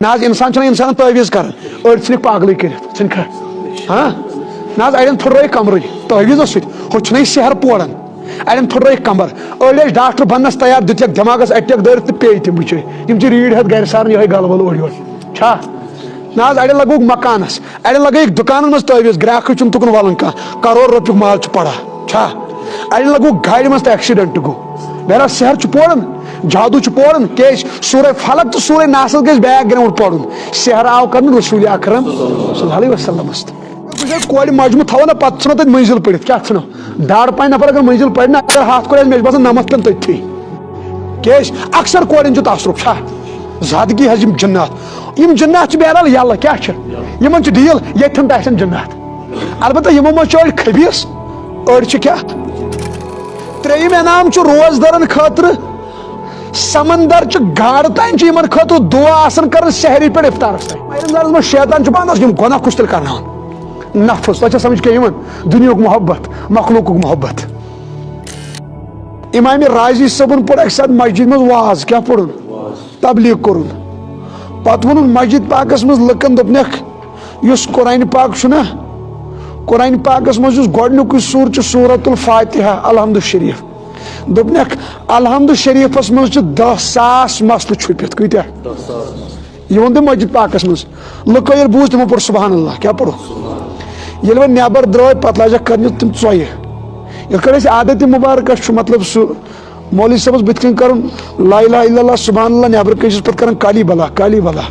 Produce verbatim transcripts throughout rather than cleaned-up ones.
نہ حظ، انسان چھُنہ انسانن تعویذ کران، أڑۍ ژھٕنِکھ پاگلٕے کٔرِتھ، ژھٕنِکھ۔ ہاں، نہ حظ، اڑٮ۪ن پھٕٹرٲیِکھ کمرٕے تعویذس سۭتۍ، ہُتہِ چھُنہ یہِ سحر پوران۔ اڑٮ۪ن پھٕٹرٲیِکھ کمر، أڑۍ ٲسۍ ڈاکٹر بننس تیار، دِتیکھ دٮ۪ماغس اٹیک دٲرِتھ تہٕ پیٚیہِ تِم بِچٲرۍ۔ یِم چھِ ریٖڑۍ ہٮ۪تھ گرِ ساران یِہوٚے گلہٕ ولہٕ اورٕ یورٕ۔ چھا؟ نہ حظ، اڑٮ۪ن لگووُکھ مکانس، اڑٮ۪ن لگٲیِکھ دُکانن منٛز تعویذ، گراکھٕے چھُنہٕ تُکُن ولان کانٛہہ، کرور رۄپیُک مال چھُ پڑا۔ چھا؟ اڑٮ۪ن لگووُکھ گاڑِ منٛز تہٕ ایکسیڈنٹ گوٚو۔ بہرحال، سحر چھُ پوران، جادو چھُ پوران، کیازِ سورہ فلق تہٕ سورہ ناسس گژھِ بیک گراؤنڈ پرُن۔ سحر آو کرنہٕ رسول اکرم صلی اللہ علیہ وسلمس تہٕ۔ وٕچھ حظ، کورِ مجمہٕ تھاوو نہ، پتہٕ ژھٕنو تتہِ مٔنزِل پٔرِتھ، کیٛاہ ژھٕنو؟ دارٕ پانہِ نفر اگر مٔنزِل پرِ نہ، اگر ہتھ کورِ آسہِ، مےٚ چھُ باسان نمتھ پٮ۪ن تٔتھی۔ کیٛازِ؟ اکثر کورٮ۪ن چھُ تصرُف، چھا؟ زادگی حظ یِم جنات، یِم جنات چھِ بہرحال یلہٕ، کیٛاہ چھِ؟ یِمن چھِ ڈیٖل، ییٚتھٮ۪ن تہِ آسن جنات۔ البتہ یِمو منٛز چھِ أڑۍ خبیٖث، أڑۍ چھِ کیٛاہ؟ ترٛیٚیِم انعام چھُ روزدارن خٲطرٕ، سمندر چہِ گاڈٕ تام چھِ یِمن خٲطرٕ دعا آسان کران سحری پٮ۪ٹھ افطارس تام۔ ماہِ رمضانس منٛز شیطان چھُ پانس یِم گۄناہ کُس تیٚلہِ کرناوان؟ نفس، تۄہہِ چھا سمجھ کینٛہہ یِوان؟ دُنیہُک محبت، مخلوقُک محبت۔ امام رازی صٲبن پوٚر اکہِ ساتہٕ مسجد منٛز واز، کیٛاہ پوٚرُن؟ تبلیغ کوٚرُن۔ پتہٕ ووٚنُن مسجد پاکس منٛز لُکن، دوٚپنکھ، یُس قرآن پاک چھُنہ، قرآن پاکس منٛز یُس گۄڈنیُکُے سورہ چھُ، سورۃ الفاتحہ، الحمد شریف۔ دوٚپنکھ، الحمد شریفس منٛز چھِ دَہ ساس مسلہٕ چھُپِتھ۔ کۭتیاہ؟ یہِ ووٚن تٔمۍ مسجد پاکس منٛز۔ لُکو ییٚلہِ بوٗز، تِمو پوٚر سبحان اللہ۔ کیٛاہ پوٚرُکھ؟ ییٚلہِ وۄنۍ نٮ۪بر درٛاے، پتہٕ لاجکھ کرنہِ تِم ژۄیہِ۔ یِتھ کٲٹھۍ أسۍ عادت مبارکس چھُ، مطلب، سُہ مولوی صٲبس بٕتھِ کنہِ کرُن لا الہ الا اللہ، سبحان اللہ، نٮ۪برٕ کنہِ چھِس پتہٕ کران کالی بلا، کالی بلا۔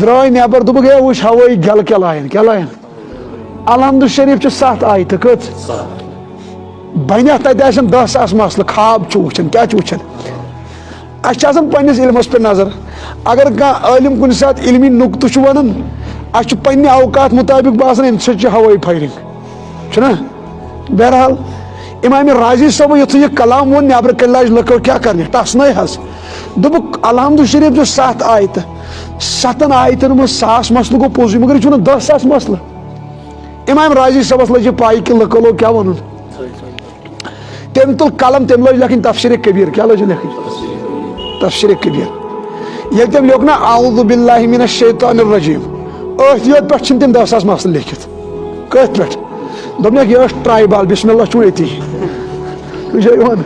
درٛاے نٮ۪بر، دوٚپُکھ، ہے وٕچھ ہوٲیی گٮ۪لہٕ کیٛاہ لایَن، کیٛاہ لایَن؟ الحمد شریف چھِ ستھ آیتہٕ، کٔژ؟ بنیتھ تتہِ آسن دَہ ساس مسلہٕ، خواب چھُ وٕچھان، کیٛاہ چھُ وٕچھان؟ اسہِ چھِ آسان پننِس علمس پٮ۪ٹھ نظر۔ اگر کانٛہہ عٲلم کُنہِ ساتہٕ علمی نُقطہٕ چھُ ونان، اسہِ چھُ پننہِ اوقات مطابق باسان، امہِ سۭتۍ چھِ ہوٲیی فایرنگ۔ چھُنہ؟ بہرحال، امام رازی صٲبن یُتھُے یہِ کلام ووٚن، نٮ۪برٕ کنہِ لاج لُکو کیٛاہ کرنہِ؟ ٹسنٲے حظ۔ دوٚپُکھ، الحمد شریف چھُ ستھ آیتہٕ، ستن آیتن منٛز ساس مسلہٕ گوٚو پوٚزُے، مگر یہِ چھُ ونان دَہ ساس مسلہٕ۔ امام رازی صٲبس لٔج یہِ پاے کہِ لُکو لوگ کیٛاہ ونُن۔ تٔمۍ تُل قلم، تٔمۍ لٲج لیکھٕنۍ تفسیر کبیر۔ کیٛاہ لٲج لیکھٕنۍ؟ تفسیر کبیر۔ ییٚلہِ تٔمۍ لیوٚکھ نا، اعوذ باللہ من الشیطان الرجیم، أتھۍ یوت پٮ۪ٹھ چھِنہٕ تٔمۍ دَہ ساس مسلہٕ لیکھِتھ۔ کٔتھۍ پٮ۪ٹھ؟ دوٚپنَکھ، یہِ ٲس ٹرٛاے بال، بسم اللہ چھُ أتی۔ یہِ چھُ یِوان۔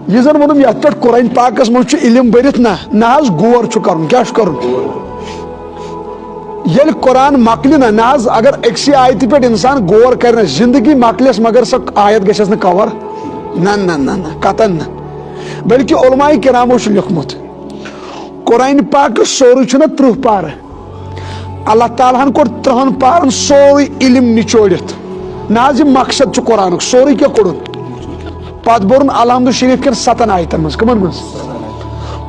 یہِ زَن ووٚنُم، یَتھ پٮ۪ٹھ قرآن پاکَس منٛز چھُ علم بٔرِتھ نا، نہ حظ، غور چھُ کَرُن۔ کیٛاہ چھُ کَرُن؟ ییٚلہِ قرآن مۄکلہِ نا، نہ حظ، اگر أکسٕے آیتہِ پٮ۪ٹھ اِنسان غور کَرِ نا، زِندگی مۄکلٮ۪س، مگر سۄ آیت گژھٮ۪س نہٕ کَوَر۔ نہ، نہ، نہ، نہ، قطعاً نہ۔ بلکہِ علماء کرامو چھُ لیوٚکھمُت، قرآن پاک سورُے چھُنہ تٕرٛہ پارٕ۔ اللہ تعالیٰ ہن کوٚر تٕرٛہن پارن سورُے علم نچوڑِتھ۔ نہ حظ، یہِ مقصد چھُ قرآنُک، سورُے کینٛہہ کوٚڑُن۔ پتہٕ بوٚرُن الحمد شریف کٮ۪ن ستن آیتن منٛز۔ کٕمن منٛز؟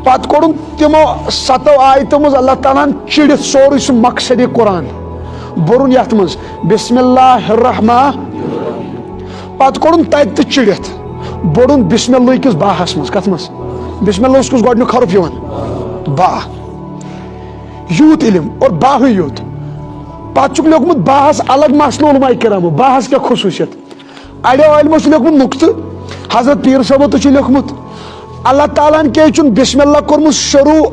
پتہٕ کوٚڑُن تِمو ستو آیتو منٛز اللہ تعالیٰ ہن چِڑِتھ سورُے سُہ مقصد قرآن۔ بوٚرُن یتھ منٛز بسم اللہ الرحمن، پتہٕ کوٚڑُن تتہِ تہِ چِڑِتھ، بوٚڑُن بسم اللہ کِس باہس منٛز۔ کتھ منٛز؟ بسم اللہ کِس گۄڈنیُک حرف یِوان با۔ یوٗت علم اور باہٕے یوت۔ پتہٕ چھُکھ لیوٚکھمُت باہس الگ مسلہٕ علماء کرامو، باہس کیٛاہ خصوٗصیت؟ اڑیو عالمو چھُ لیوٚکھمُت نُقطہٕ، حضرت پیٖر صٲبو تہِ چھُ لیوٚکھمُت، اللہ تعالیٰ ہن کیٛازِ چھُنہٕ بسم اللہ کوٚرمُت شروع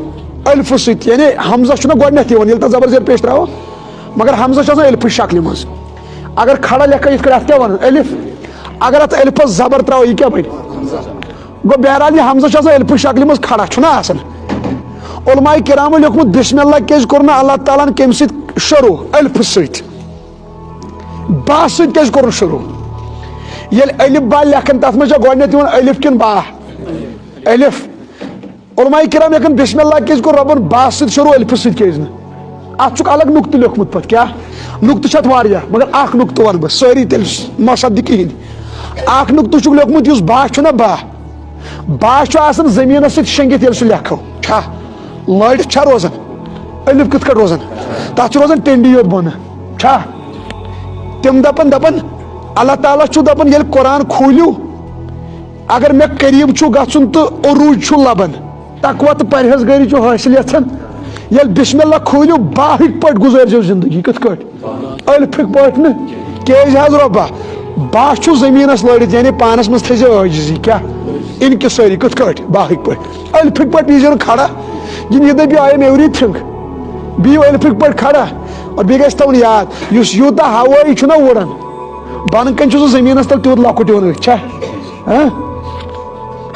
الفہٕ سۭتۍ؟ یعنی حمزہ چھُنہ گۄڈنیتھ یِوان، ییٚلہِ تَتھ زبر زیر پیش تراوو، مگر حمزہ چھُ آسان الفٕچ شکلہِ منٛز۔ اگر کھڑا لیکھو، یِتھ کٔنۍ، اَتھ کیٛاہ وَنان؟ الف۔ اگر اَتھ الفس زبر تراوو، یہِ کیٛاہ بَنہِ؟ گوٚو، بہرحال، یہِ حمزہ چھُ آسان الفٕچ شکلہِ منٛز کھڑا، چھُنہ آسان؟ علماء کرامو لیوٚکھمُت، بسم اللہ کیٛازِ کوٚر نہٕ اللہ تعالیٰ ہن کَمہِ سۭتۍ شروع؟ الفہٕ سۭتۍ۔ با سۭتۍ کیٛازِ کوٚرُن شروع؟ ییٚلہِ الف با لیکھن، تَتھ منٛز چھا گۄڈٕنیتھ یِوان الف کِنہٕ با؟ الف۔ علماء کرام ہیٚکن بسم اللہ کیٛازِ کوٚر رۄبن با سۭتۍ شروع، الفہٕ سۭتۍ کیٛازِ نہٕ؟ اتھ چھُکھ الگ نُقطہٕ لیوٚکھمُت پتہٕ۔ کیٛاہ؟ نُقطہٕ چھِ اتھ واریاہ، مگر اکھ نُقطہٕ ونہٕ بہٕ، سٲری تیٚلہِ مہ سپدِ کِہینۍ۔ اکھ نُقطہٕ چھُکھ لیوٚکھمُت، یُس با چھُنہ با، با چھُ آسان زٔمیٖنس سۭتۍ شٔنگِتھ، ییٚلہِ سُہ لیکھو چھا، لٲرِتھ چھا روزان؟ الف کِتھ کٲٹھۍ روزان؟ تتھ چھُ روزان ٹینڈی یوت بۄنہٕ چھا؟ تِم دپان، دپان، اللہ تعالیٰ چھُ دپان، ییٚلہِ قرآن کھوٗلِو، اگر مےٚ قریب چھُ گژھُن تہٕ عروج چھُ لبان، تقوی تہٕ پرہیزگٲری چھُ حٲصِل یژھان، ییٚلہِ بسم اللہ کھوٗلِو، باہٕکۍ پٲٹھۍ گُزٲرۍزیو زندگی۔ کِتھ کٲٹھۍ؟ الفٕکۍ پٲٹھۍ نہٕ۔ کیٛازِ حظ رۄبا؟ با چھُ زٔمیٖنس لٲرِتھ، یعنی پانس منٛز تھٲیزیو عٲجزی۔ کیٛاہ؟ انکسٲری۔ کِتھ کٲٹھۍ؟ باہٕکۍ پٲٹھۍ۔ الفٕکۍ پٲٹھۍ نیٖزیو نہٕ کھڑا، یہِ نہٕ دٔپِو، I am everything۔ بِہِو ألفٕکۍ پٲٹھۍ کھڑا، اور بیٚیہِ گژھِ تھاوُن یاد، یُس یوٗتاہ ہوٲیی چھُنہ اُڑان، بۄنہٕ کَنہِ چھُ سُہ زٔمیٖنَس تَل تیوٗت لۄکُٹ یِوان أتھۍ، چھا؟ ہاں؟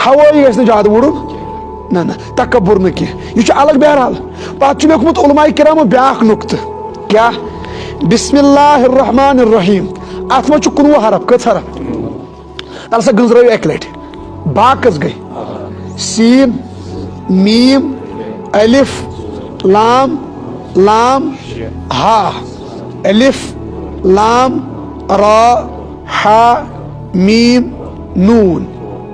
ہوٲیی گژھِ نہٕ زیادٕ وُڑُن۔ نہ، نہ، تکبر نہٕ کینٛہہ۔ یہِ چھُ الگ۔ بہرحال، پَتہٕ چھُ لیوٚکھمُت علماء کرامو بیٛاکھ نُقطہٕ۔ کیٛاہ؟ بسم اللہ الرحمن الرحیم۔ اَتھ منٛز چھُ کُنوُہ حرف۔ کٔژ حرف؟ تَلہٕ سا گٔنٛزرٲیِو اَکہِ لَٹہِ۔ با کٔژ گٔے؟ سیٖن، میٖم، الف، لام، لام، ہا، الف، لام، را، ہا، میٖم، نوٗن،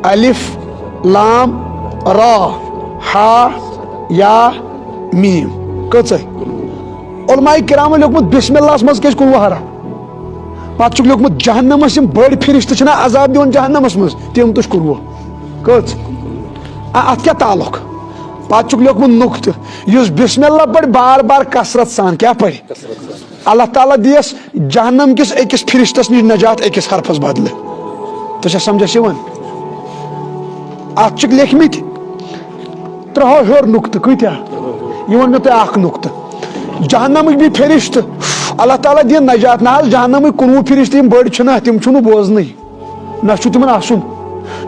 الف، لام، را، ہا، یا، میٖم۔ کٔژ آے؟ علماء کرامو لیوٚکھمُت بسم اللہَس منٛز کیٛازِ کُنوُہ حرف؟ پتہٕ چھُکھ لیوٚکھمُت جہنمس یِم بٔڑۍ فرشتہٕ چھِنہ عذاب دِوان جہنمس منٛز، تِم تہِ چھِ کُنوُہ۔ کٔژ؟ آ، اتھ کیٛاہ تعلق؟ پتہٕ چھُکھ لیوٚکھمُت نُقطہٕ، یُس بسم اللہ پٲٹھۍ بار بار کثرت سان کیٛاہ پرِ، اللہ تعالیٰ دِیس جہنم کِس أکِس فرشتس نِش نجات أکِس حرفس بدلہٕ۔ تُہۍ چھا سمجھس یِوان؟ اتھ چھِکھ لیکھمٕتۍ ترٛہو ہیوٚر نُقطہٕ۔ کۭتیٛاہ؟ یہِ ووٚن مےٚ تۄہہِ اکھ نُقطہٕ۔ جہنمٕکۍ بیٚیہِ فرشتہٕ، اللہ تعالیٰ دِیِن نجات۔ نہ حظ، جہنمٕکۍ کُنوُہ فرشتہٕ یِم بٔڑۍ چھِنہ، تِم چھُنہٕ بوزنٕے، نہ چھُ تِمن اَسُن۔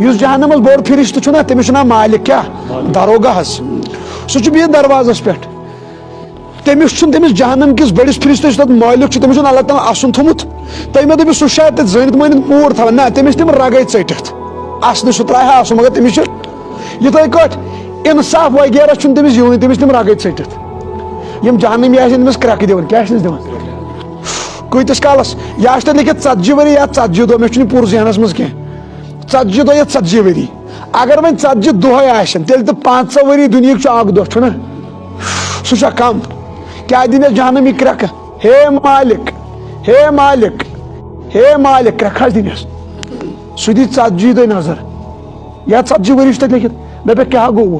یُس جہنمس بوٚڑ فرشتہٕ چھُنہ، تٔمِس چھُ ناو مالک کیٛاہ؟ داروغہ حظ۔ سُہ چھُ بِہِتھ دروازس پٮ۪ٹھ۔ تٔمِس چھُنہٕ، تٔمِس جہنم کِس بٔڑِس فرشتس یُس تَتھ مٲلِک چھُ، تٔمِس چھُنہٕ اللہ تعالیٰ اَسُن تھوٚمُت۔ تُہۍ مہ دٔپِو سُہ چھُ شاید تَتہِ زٲنِتھ مٲنِتھ موٗر تھاوان، نہ، تٔمِس چھِ تِم رگے ژٔٹِتھ۔ اَسنہٕ سُہ ترٛایہِ ہا اَسُن، مگر تٔمِس چھِ یِتھَے کٲٹھۍ انصاف وغیرہ چھُنہٕ تٔمِس یِوانٕے، تٔمِس چھِ تِم رگے ژٔٹِتھ۔ یِم جہنمی آسن تٔمِس کرٛٮ۪کہٕ دِوان، کیٛاہ چھِنَس دِوان؟ کۭتِس کالس؟ یہِ آسہِ تَتہِ لیکھِتھ ژتجی ؤری یا ژتجی دۄہ، مےٚ چھُنہٕ یہِ پوٗرٕ ذہنس منٛز کینٛہہ۔ ژتجی دۄہ یا ژتجی ؤری۔ اگر وۄنۍ ژتجی دۄہے آسن، تیٚلہِ تہٕ پنٛژاہ ؤری دُنیہٕکۍ چھُ اکھ دۄہ، چھُنہ؟ سُہ چھا کم؟ کیٛاہ دِنس جہنمی کرٛٮ۪کہٕ؟ ہے مالک، ہے مالک، ہے مالک، کرٛٮ۪کہٕ حظ دِنس۔ سُہ دی ژتجی دۄہہِ نظر۔ یا ژتجی ؤری چھُ تَتہِ لیکھِتھ۔ دَپٮ۪کھ، کیٛاہ گوٚوُ؟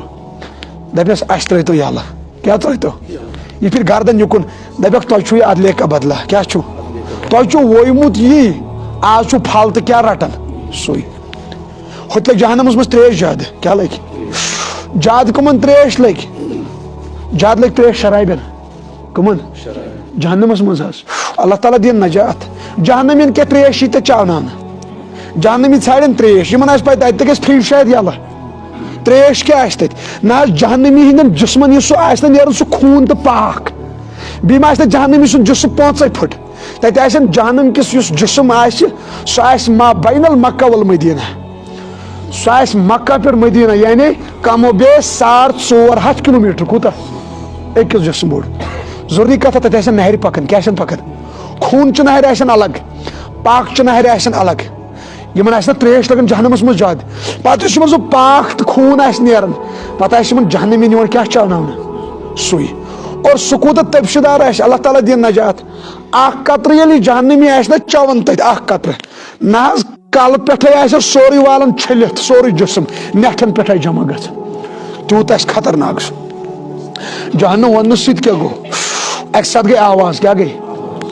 دَپٮ۪س، اَسہِ ترٛٲوتو یَلہٕ۔ کیٛاہ ترٛٲوتو؟ یہِ پھِرِ گردن یُکُن۔ دَپٮ۪کھ، تۄہہِ چھُو یہِ عدلے کا بدلہ۔ کیٛاہ چھُو؟ تۄہہِ چھُو وویمُت یی، آز چھُو پھل تہٕ کیٛاہ رَٹان؟ سُے۔ ہُتہِ لٔگۍ جہنمس منٛز ترٛیش زیادٕ۔ کیٛاہ لٔگۍ؟ زیادٕ کٕمن ترٛیش لٔگۍ؟ زیادٕ لٔگۍ ترٛیش شرابٮ۪ن۔ کٕمن؟ جہنمس منٛز حظ۔ اللہ تعالیٰ دِیِن نجات۔ جہنمین کیٛاہ ترٛیش یی تَتہِ چاوناونہٕ؟ جہنمی ژھانڈن ترٛیش، یِمن آسہِ پَے تَتہِ تہِ گژھِ فرج شاید یَلہٕ۔ ترٛیش کیٛاہ آسہِ تَتہِ؟ نہ حظ، جہنمی ہٕنٛدٮ۪ن جسمن یُس سُہ آسہِ نہ نیران سُہ خوٗن تہٕ پاکھ، بیٚیہِ ما آسہِ تَتہِ جہنمی سُنٛد جسم پانٛژے پھٕٹ؟ تَتہِ آسن جہنم کِس یُس جسم آسہِ، سُہ آسہِ ما بین المکہ والمدینہ۔ سُہ آسہِ مکہ پٮ۪ٹھ مدینہ، یعنی کم و بیش ساڑ ژور ہتھ کلومیٹر۔ کوٗتاہ؟ أکِس جسم بوٚڑ۔ ضروٗری کتھ، تتہِ آسن نہرِ پکان۔ کیٛاہ آسن پکان؟ خوٗن چہِ نہرِ آسن الگ، پاک چہِ نہرِ آسن الگ۔ یِمن آسہِ نہ ترٛیش لگان جہنمس منٛز زیادٕ۔ پتہٕ یُس یِمن سُہ پاک تہٕ خوٗن آسہِ نیران، پتہٕ آسہِ یِمن جہنمی نِوان کیٛاہ چاوناونہٕ؟ سُے۔ اور سُہ کوٗتاہ تٔپشہِ دار آسہِ، اللہ تعالیٰ دِیِن نجات۔ اکھ قطرٕ ییٚلہِ جہنمی آسہِ نہ چٮ۪وان تتہِ، اکھ قطرٕ، نہ حظ، کلہٕ پٮ۪ٹھے آسٮ۪س سورُے والان چھٔلِتھ، سورُے جسم نٮ۪ٹھن پٮ۪ٹھے جمع گژھان۔ تیوٗت آسہِ خطرناک سُہ۔ جہنم وننہٕ سۭتۍ کیٛاہ گوٚو؟ اکہِ ساتہٕ گٔے آواز، کیٛاہ گٔے؟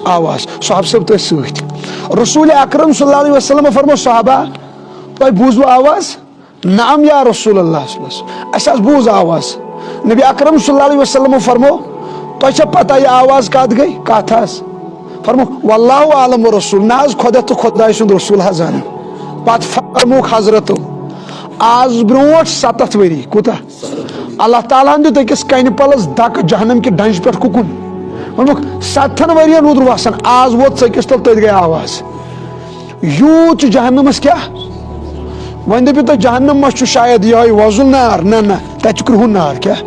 آواز۔ صحابہٕ صٲب تٔتھۍ سۭتۍ۔ رسول اکرم صلی اللہ علیہ وسلم فرمو، صحابہ، تۄہہِ بوٗزوٕ آواز؟ نعم یا رسول اللہ صلی اللہ علیہ وسلم۔ اَسہِ حظ بوٗز آواز۔ نبی اکرم صلی اللہ علیہ وسلم فرمو، تۄہہِ چھا پتہ یہِ آواز کتھ گٔے؟ کتھ حظ؟ فرمو، واللہ عالم و رسول، نہ حظ، خۄدا تہٕ خۄداے سُنٛد رسول حظ زانن۔ پتہٕ فرمووُکھ حضرتو، آز برونٛٹھ ستتھ ؤری، کوٗتاہ؟ اللہ تعالیٰ ہن دیُت أکِس کنہِ پلس دکہٕ جہنم کہِ ڈنجہِ پٮ۪ٹھ کُکُن۔ ووٚنمُکھ، ستتھن ؤرین روٗد وسان، آز ووت ژٔکِس تل، تٔتھۍ گٔے آواز۔ یوٗت چھُ جہنمس کیٛاہ؟ وۄنۍ دٔپِو تُہۍ، جہنم ما چھُ شاید یِہوٚے وۄزُل نار؟ نہ، نہ، تَتہِ چھُ کرٛہُن نار۔ کیٛاہ؟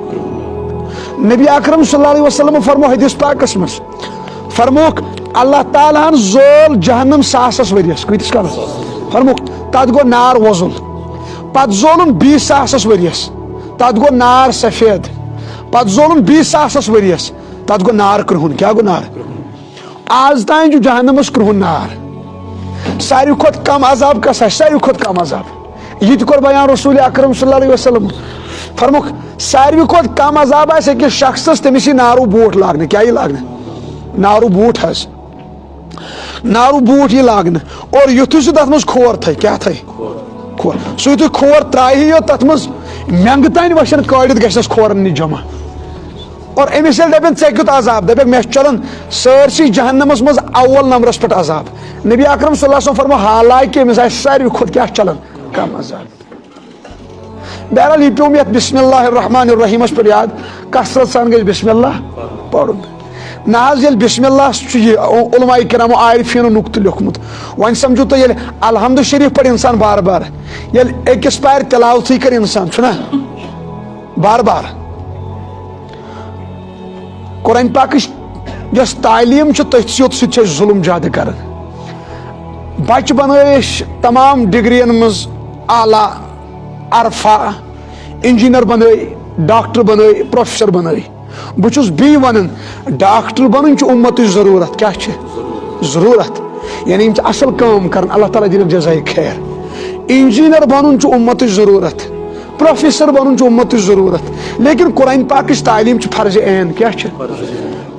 نبی اکرم صلی اللہ علیہ وسلم فرمو حدیث پاکس منٛز، فرمووُکھ، اللہ تعالیٰ ہن زول جہنم ساسس ؤرِیس۔ کۭتِس کالس؟ فرمووُکھ، تَتھ گوٚو نار وۄزُل۔ پتہٕ زولُن بیٚیہِ ساسس ؤرِیس، تَتھ گوٚو نار سفید۔ پتہٕ زولُن بیٚیہِ ساسس ؤرِیس، تَتھ گوٚو نار کرٛہُن۔ کیٛاہ گوٚو نار؟ آز تام چھُ جہنمس کرٛہُن نار۔ ساروی کھۄتہٕ کم عذاب کس آسہِ؟ ساروی کھۄتہٕ کم عذاب۔ یہِ تہِ کوٚر بیان رسول اکرم صلی اللہ علیہ وسلم۔ فرمووُکھ، ساروی کھۄتہٕ کم عذاب آسہِ أکِس شخصس، تٔمِس یی نارو بوٗٹھ لاگنہٕ۔ کیٛاہ یی لاگنہٕ؟ نارو بوٗٹھ حظ۔ نارو بوٗٹھ یی لاگنہٕ۔ اور یُتھُے سُہ تتھ منٛز کھور تھایہِ، کیٛاہ تھایہِ؟ کھور۔ سُہ یُتھُے کھور ترٛایہِ یوت تتھ منٛز، مٮ۪نٛگہٕ تانۍ وَسن کٲڑِتھ گژھٮ۪س کھورن نِش جمع۔ اور أمِس ییٚلہِ دَپن، "ژےٚ کیُتھ عذاب؟" دَپٮ۪کھ، "مےٚ چھُ چلان سٲرسٕے جہنمس منٛز اول نمبرس پٮ۪ٹھ عذاب۔" نبی اکرم صلی اللہ علیہ وسلم فرمو، حالانکہ أمِس آسہِ ساروی کھۄتہٕ کیٛاہ چلان؟ کم عذاب۔ بہرحال، یہِ پیوٚم یتھ بسم اللہ الرحمن الرحیمس پٮ۪ٹھ یاد، کثرت سان گژھِ بسم اللہ پرُن۔ نہ حظ، ییٚلہِ بسم اللہ چھُ یہِ علماء کرامو عارفینو نُقطہٕ لیوٚکھمُت، وۄنۍ سمجھو تُہۍ، ییٚلہِ الحمد شریف پرِ انسان بار بار، ییٚلہِ أکِس پارِ تلاوتھٕے کرِ انسان، چھُنہ؟ بار بار۔ قرآن پاکٕچ یۄس تعلیٖم چھِ، تٔتھۍ سۭتۍ سۭتۍ چھِ أسۍ ظُلُم زیادٕ کران۔ بچہٕ بنٲے أسۍ تمام ڈگرین منٛز اعلیٰ ارفع، انجینئر بنٲے، ڈاکٹر بنٲے، پروفیسر بنٲے۔ بہٕ چھُس بیٚیہِ ونان، ڈاکٹر بنُن چھُ اُمتٕچ ضروٗرت۔ کیٛاہ چھِ؟ ضروٗرت۔ یعنی یِم چھِ اصل کٲم کران، اللہ تعالیٰ دِنکھ جزائے خیر۔ انجینئر بنُن چھُ اُمتٕچ ضروٗرت، پروفیسر بنُن چھُ اُمتٕچ ضروٗرت، لیکن قرآن پاکٕچ تعلیٖم چھِ فرض عین۔ کیٛاہ چھِ؟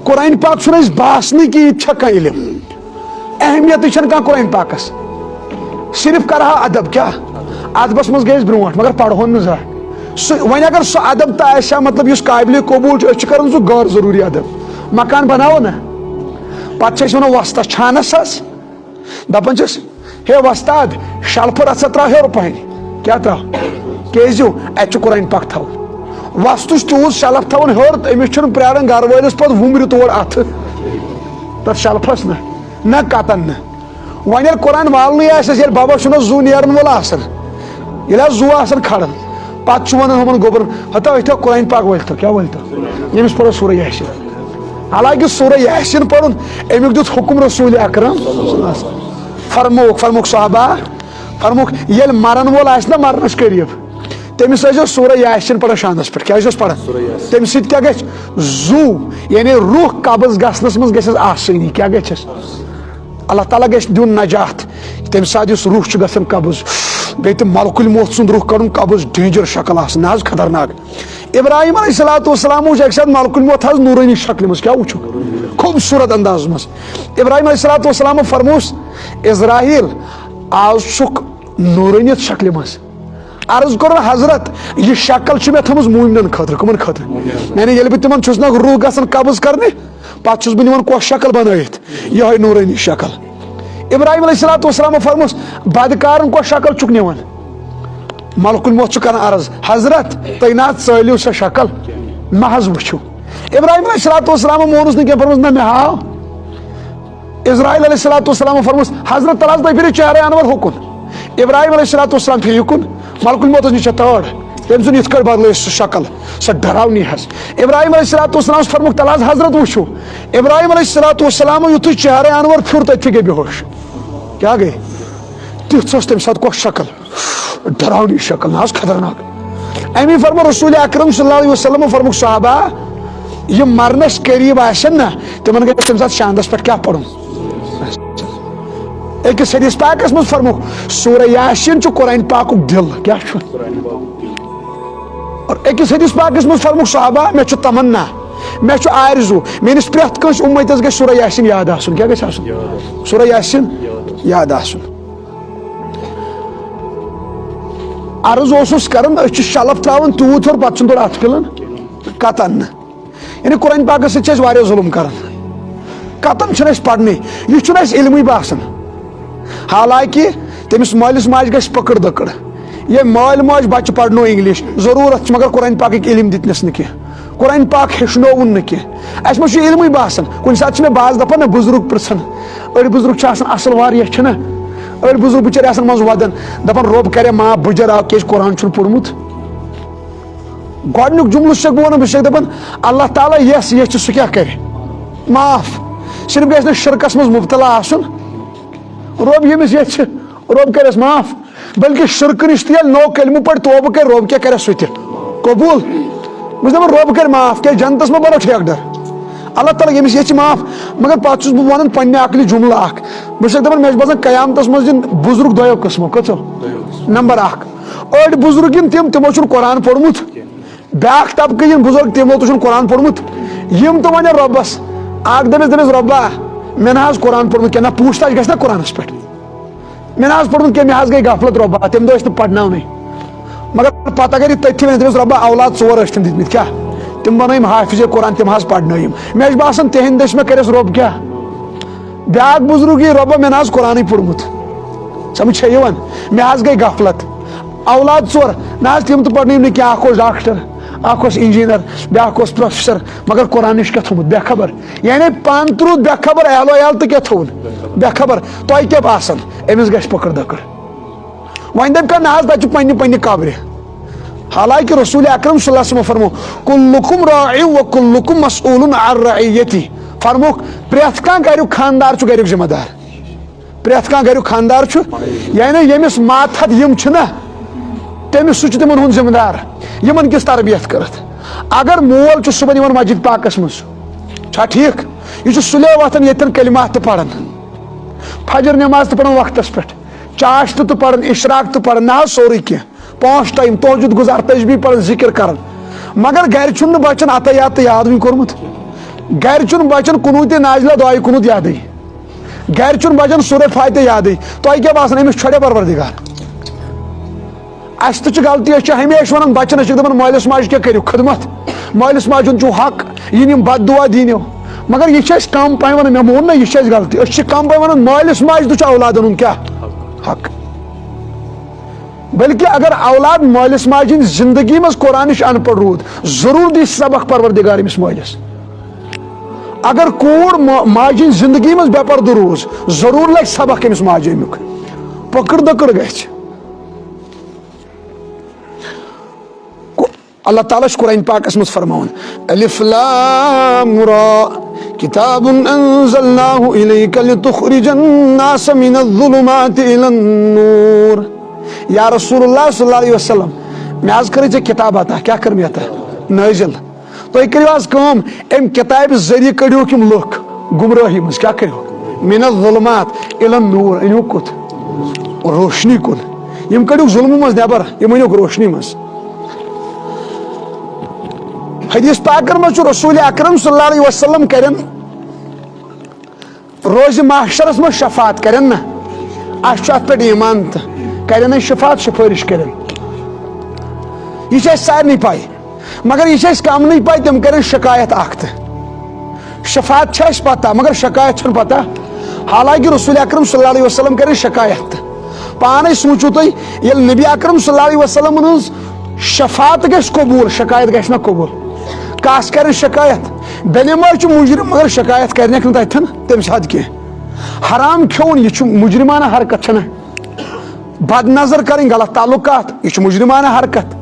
قرآن پاک چھُنہٕ اَسہِ باسنٕے کہِ یہِ تہِ چھا کانٛہہ علم۔ اہمیتٕے چھَنہٕ کانٛہہ قرآن پاکَس۔ صرف کَرٕہا ادب، کیٛاہ؟ ادبَس منٛز گٔے أسۍ برونٛٹھ، مگر پَرہون نہٕ زانٛہہ۔ سُہ، وۄنۍ اگر سُہ ادب تہِ آسہِ ہا، مطلب، یُس قابلِ قبوٗل چھُ، أسۍ چھِ کَران سُہ غٲر ضروٗری ادب۔ مکان بناوو نہ، پَتہٕ چھِ أسۍ وَنان وۄستَس، چھانَس حظ۔ دَپان چھِس، "ہے وۄستاد، شلفہٕ رَژھا ترٛاو ہیوٚر پَہَن۔" کیٛاہ ترٛاو؟ کیٛازِ؟ اَتہِ چھُ قرآن پاک تھاوُن۔ وۄستہٕ چھُ تیوٗت شلف تھاوُن ہیوٚر، تہٕ أمِس چھُنہٕ پرٛاران گرٕ وٲلِس پَتہٕ وُمرِ تور اَتھٕ۔ تَتھ شلفَس نہ، نہ کَتَن نہٕ۔ وۄنۍ ییٚلہِ قرآن والنٕے آسٮ۪س، ییٚلہِ بَبَس چھُنہ زُو نیرَن وول آسان، ییٚلہِ حظ زُو آسان کھڑان، پَتہٕ چھُ وَنان ہُمَن گوٚبرَن، "ہتا أتھۍ آو قرآن پاک وٲلۍ تو، کیٛاہ وٲلۍ تو؟" ییٚمِس پَرو سورہ یاسین۔ حالانکہ سورہ یاسین پَرُن، اَمیُک دیُت حُکُم رسول اکرم۔ فرموک، فرموک صحابہ، فرموک، ییٚلہِ مَرَن وول آسہِ نہ مَرنَس قریٖب، تٔمِس ٲسۍزیو سورہ یاسین پَران شانَس پٮ۪ٹھ۔ کیٛاہ ٲسۍزیوس پَران؟ سورہ یاسین۔ تَمہِ سۭتۍ کیٛاہ گژھِ؟ زُو، یعنی روح قبض گژھنَس منٛز گژھٮ۪س آسٲنی۔ کیٛاہ گژھٮ۪س؟ اللہ تعالیٰ گژھِ دیُن نجات۔ تَمہِ ساتہٕ یُس روح چھُ گژھان قبض، بیٚیہِ تہِ ملکُل موت سُنٛد روح کَڑُن قبض، danger شکل آسان، نہ حظ خطرناک۔ ابراہیم علیہ الصلوۃ والسلام وٕچھ اَکہِ ساتہٕ ملکُل موت حظ نوٗرٲنی شکلہِ منٛز، کیٛاہ وٕچھُکھ؟ خوٗبصوٗرت انداز منٛز۔ ابراہیم علیہ الصلوۃ والسلام فرموس، "عزرائیل، آز چھُکھ نوٗرٲنیت شکلہِ منٛز۔" عرض کوٚرُن، "حضرت، یہِ شکل چھِ مےٚ تھٲومٕژ موٗمنن خٲطرٕ۔" کٕمن خٲطرٕ؟ یعنی ییٚلہِ بہٕ تِمن چھُس نہ روح گژھان قبض کرنہِ، پتہٕ چھُس بہٕ نِوان کۄس شکل بنٲیِتھ؟ یِہوٚے نوٗرٲنی شکل۔ ابراہیم علیہ الصلوۃ والسلام فرموس، "بدکارن کۄس شکل چھُکھ نِوان؟" ملکُل موت چھُ کران عرض، "حضرت، تُہۍ نہ حظ ژٲلِو سۄ شکل، مہ حظ وٕچھِو۔" ابراہیم علیہ الصلوۃ والسلام مونُس نہٕ کینٛہہ، فرموس، "نہ، مےٚ ہاو۔" عزرائیل علیہ الصلوۃ والسلام فرموس، "حضرت، تَلہٕ حظ تُہۍ پھِرِو چہرے انور ہُکُن۔" ابراہیم علیہ الصلوۃ والسلام پھِرِ یُکُن، ملکُل موتس نِش چھےٚ تٲر۔ تٔمۍ سُنٛد یِتھ کٲٹھۍ بدلٲے سُہ شکل، سۄ ڈراونی حظ۔ ابراہیم علیہ الصلوۃ والسلام فرمووُکھ، "تَلہٕ حظ حضرت وٕچھِو۔" ابراہیم علیہ الصلوۃ والسلام یُتھُے چہرے انور پھیُر، تٔتھی گٔے بے ہوش۔ کیٛاہ گٔے؟ تِژھ ٲس تَمہِ ساتہٕ کۄس شکل؟ ڈراونی شکل، نہ حظ خطرناک۔ اَمی فرموو رسول اکرم صلی اللہ علیہ وسلم، فرمووُکھ، صحابہ، یِم مرنس قریب آسن نا، تِمن گژھِ تَمہِ ساتہٕ شاندس پٮ۪ٹھ کیٛاہ پرُن؟ أکِس حدیث پاکس منٛز فرمووُکھ، سورہ یاسین چھُ قرآن پاکُک دِل۔ کیٛاہ چھُ؟ اور أکِس حدیث پاکس منٛز فرمووُکھ، صحابہ، مےٚ چھُ تمنا، مےٚ چھُ آرزو، میٲنِس پرٛٮ۪تھ کٲنٛسہِ اُمتس گژھِ سورہ یاسین یاد آسُن۔ کیٛاہ گژھِ آسُن؟ سورہ یاسین یاد آسُن۔ عرض اوسُس کران، أسۍ چھِ شلف تراوان تیوٗت ہیوٚر، پتہٕ چھُنہٕ تورٕ اتھٕ پھِلان کتن نہٕ۔ یعنی قرآن پاکس سۭتۍ چھِ أسۍ واریاہ ظُلُم کران۔ کتن چھُنہٕ اَسہِ پرنٕے، یہِ چھُنہٕ اَسہِ علمٕے باسان۔ حالانکہ تٔمِس مٲلِس ماجہِ گژھِ پٔکٕڑ دٔکٕڑ۔ ییٚمۍ مٲلۍ ماجہِ بچہِ پرنو انگلش، ضروٗرت چھِ، مگر قرآن پاکٕکۍ علم دِتنس نہٕ کینٛہہ۔ قرآن پاک ہیٚچھنووُن نہٕ کینٛہہ۔ اَسہِ ما چھُ علمٕے باسان؟ کُنہِ ساتہٕ چھِ مےٚ، بہٕ آس دَپان نہ، بُزرگ پرٛژھان۔ أڑۍ بُزرگ چھِ آسان اَصٕل واریاہ، چھِنہ؟ أڑۍ بُزرگ بِچٲرۍ آسان منٛزٕ وَدان، دَپان، "رۄب کَرِ معاف، بہٕ جَراو، کیٛازِ قرآن چھُنہٕ پوٚرمُت۔" گۄڈٕنیُک جُملہٕ چھُسَکھ بہٕ وَنان، بہٕ چھُسَکھ دَپان، اللہ تعالیٰ یَس یَژھِ سُہ کیٛاہ کَرِ؟ معاف۔ صرف گژھِ نہٕ شِرکَس منٛز مُبتلا آسُن۔ رۄب ییٚمِس یَژھِ، رۄب کَرٮ۪س معاف۔ بلکہ شرکہٕ نِش تہِ ییٚلہِ نوٚو کلمہٕ پَرِ، توبہٕ کَرِ، رۄب کیٛاہ کَرٮ۪س سُہ تہِ قبوٗل۔ بہٕ چھُس دَپان، رۄب کَرِ معاف، کیٛازِ جنتَس منٛز بَنو ٹھیکہٕ دَر۔ اللہ تعالیٰ ییٚمِس یَژھِ معاف۔ مگر پَتہٕ چھُس بہٕ وَنان پنٛنہِ عقلہِ جُملہٕ اَکھ۔ بہٕ چھُسَکھ دَپان، مےٚ چھُ باسان، قیامتَس منٛز یِن بُزرگ دۄیو قٕسمو۔ کٔژو؟ نمبر اَکھ، أڑۍ بُزرگ یِن تِم، تِمو چھُنہٕ قرآن پوٚرمُت۔ بیٛاکھ طبقہٕ یِن بُزرگ، تِمو تہِ چھُنہٕ قرآن پوٚرمُت۔ یِم تہِ وَنن رۄبَس، اَکھ دَپٮ۪س، دَپٮ۪س، "رۄبا، مےٚ نہ حظ قرآن پوٚرمُت کینٛہہ۔" نہ، پوٗچھ تاچھ گژھِ نہ قرآنَس پٮ۪ٹھ۔ مےٚ نہ حظ پوٚرمُت کینٛہہ، مےٚ حظ گٔے غفلت رۄبا، تَمہِ دۄہ ٲسۍ نہٕ پَرناونٕے۔ مگر پَتہٕ اگر یہِ تٔتھی وَنہِ، دَپٮ۪س، "رۄبا، اولاد ژور ٲسۍ تِم دِتمٕتۍ، کیٛاہ؟" تِم بنٲوِم حافظ قرآن، تِم حظ پرنٲوِم۔ مےٚ چھُ باسان، تِہنٛدِ دٔسۍ مےٚ کَرٮ۪س رۄب کیٛاہ؟ بیٛاکھ بُزرگٕے، رۄبا، مےٚ نہ حظ قرآنٕے پوٚرمُت۔ سمجھ چھےٚ یِوان؟ مےٚ حظ گٔے غفلت۔ اولاد ژور، نہ حظ، تِم تہِ پرنٲوِم نہٕ کینٛہہ۔ اکھ اوس ڈاکٹر، اکھ اوس انجینئر، بیٛاکھ اوس پروفیسر، مگر قرآن نِش کیٛاہ تھوٚمُت؟ بے خبر۔ یعنی پانہٕ تہِ روٗد بے خبر، اہل و عیال تہٕ کیٛاہ تھوٚوُن؟ بے خبر۔ تۄہہِ کیٛاہ باسان؟ أمِس گژھِ پکڑ دکڑ۔ وۄنۍ دَپہِ کانٛہہ، نہ حظ، تَتہِ چھُ پننہِ پننہِ قبرِ۔ حالانکہِ رسول اکرم صلی اللہ علیہ وسلم فرمو، "کلکم راع و کلکم مسئول عن رعیتی۔" فرموکھ، پرٛٮ۪تھ کانٛہہ گریُک خاندار چھُ گریُک ذمہ دار۔ پرٛٮ۪تھ کانٛہہ گریُک خاندار چھُ، یعنی ییٚمِس ماتحت یِم چھِنہ، تٔمِس، سُہ چھُ تِمن ہُنٛد ذمہ دار، یِمن کِژھ تربیت کٔرٕتھ۔ اگر مول چھُ صُبحن یِوان مسجد پاکس منٛز، چھا ٹھیٖک؟ یہِ چھُ سُلے وۄتھان ییٚتٮ۪ن کلمات تہِ پران، فجر نماز تہِ پران وقتس پٮ۪ٹھ، چاشتہٕ تہٕ پران، اشراق تہٕ پران، نہ حظ سورُے کینٛہہ، پانٛژھ ٹایم تہجد گزار، تسبیح پران، ذکر کران، مگر گرِ چھُنہٕ بچن اتحیات تہِ یاد وُنہِ کوٚرمُت، گرِ چھُنہٕ بچن قنوت نازلہ دعایہِ قنوت یادٕے، گرِ چھُنہٕ بچن سورہ فاتحہ یادٕے۔ تۄہہِ کیٛاہ باسان، أمِس چھۄڑیا پروردگار؟ اسہِ تہِ چھِ غلطی، أسۍ چھِ ہمیشہِ ونان بچن، أسۍ چھِ دپان مٲلِس ماجہِ کیٛاہ کٔرِو خدمت، مٲلِس ماجہِ ہُنٛد چھُو حق، یہِ نِم بد دعا دِنیو۔ مگر یہِ چھِ أسۍ کم پہم ونان، مےٚ مون نہ، یہِ چھِ اَسہِ غلطی۔ أسۍ چھِ کم پہم ونان مٲلِس ماجہِ تہِ چھُ اولادن ہُنٛد کیٛاہ؟ حق۔ بلکہ اگر اولاد مٲلِس ماجہِ ہٕنٛدِ زندگی منٛز قرآنٕچ ان پڑھ روٗد، ضروٗر دی سبق پروردگار أمِس مٲلِس۔ اگر کوٗر ما-، ماجہِ ہٕنٛدِ زندگی منٛز بے پردٕ روٗز، ضروٗر لگہِ سبق أمِس ماجہِ امیُک۔ پکڑ دکڑ گژھِ۔ کو-، اللہ تعالیٰ چھُ قرآن پاکس منٛز فرماوان، الف لام را، کتاب انزلناہ الیک لتخرج الناس من الظلمات الی النور۔ یا رسول اللہ صلی اللہ علیہ وسلم، مےٚ حظ کٔرٕے ژےٚ کتاب عطا۔ کیٛاہ کٔر مےٚ عطا؟ نٲزِل۔ تُہۍ کٔرِو آز کٲم، اَمہِ کِتابہِ ذٔریعہٕ کٔڑِوکھ یِم لُکھ گمرٲہی منٛز۔ کیٛاہ کٔرِو؟ من الظلمات الی النور، أنِوکھ کوٚت؟ روشنی کُن۔ یِم کٔڑِوکھ ظلمہٕ منٛز نٮ۪بر، یِم أنِوکھ روشنی منٛز۔ حدیث پاکن منٛز چھُ رسول اکرم صلی اللہ علیہ وسلم کرن روزِ محشرس منٛز شفاعت کرن نہ، اسہِ چھُ اتھ پٮ۪ٹھ ایمان تہٕ کرن اسہِ شفاعت، سفٲرِش کرن۔ یہِ چھِ اسہِ سارنٕے پاے، مگر یہِ چھِ اسہِ کم نٕے پاے، تِم کرن شکایت اکھ تہٕ۔ شفاعت چھِ اسہِ پتہ، مگر شکایت چھنہٕ پتہ۔ حالانکہ رسول اکرم صلی اللہ علیہ وسلم کرن شکایت تہٕ۔ پانے سوٗنٛچِو تُہۍ، ییٚلہِ نبی اکرم صلی اللہ علیہ وسلمن ہٕنٛز شفاعت گژھِ قبول، شکایت گژھِ نہ قبول؟ کس کرن شکایت؟ بے نماز چھُ مجرم، مگر شکایت کرنکھ نہٕ تتھن تٔمِس حد کینٛہہ۔ حرام کھیوٚن، یہِ چھُ مجرمانہ حرکت، چھنہ؟ بد نظر کرٕنۍ، غلط تعلقات، یہِ چھُ مجرمانہ حرکت۔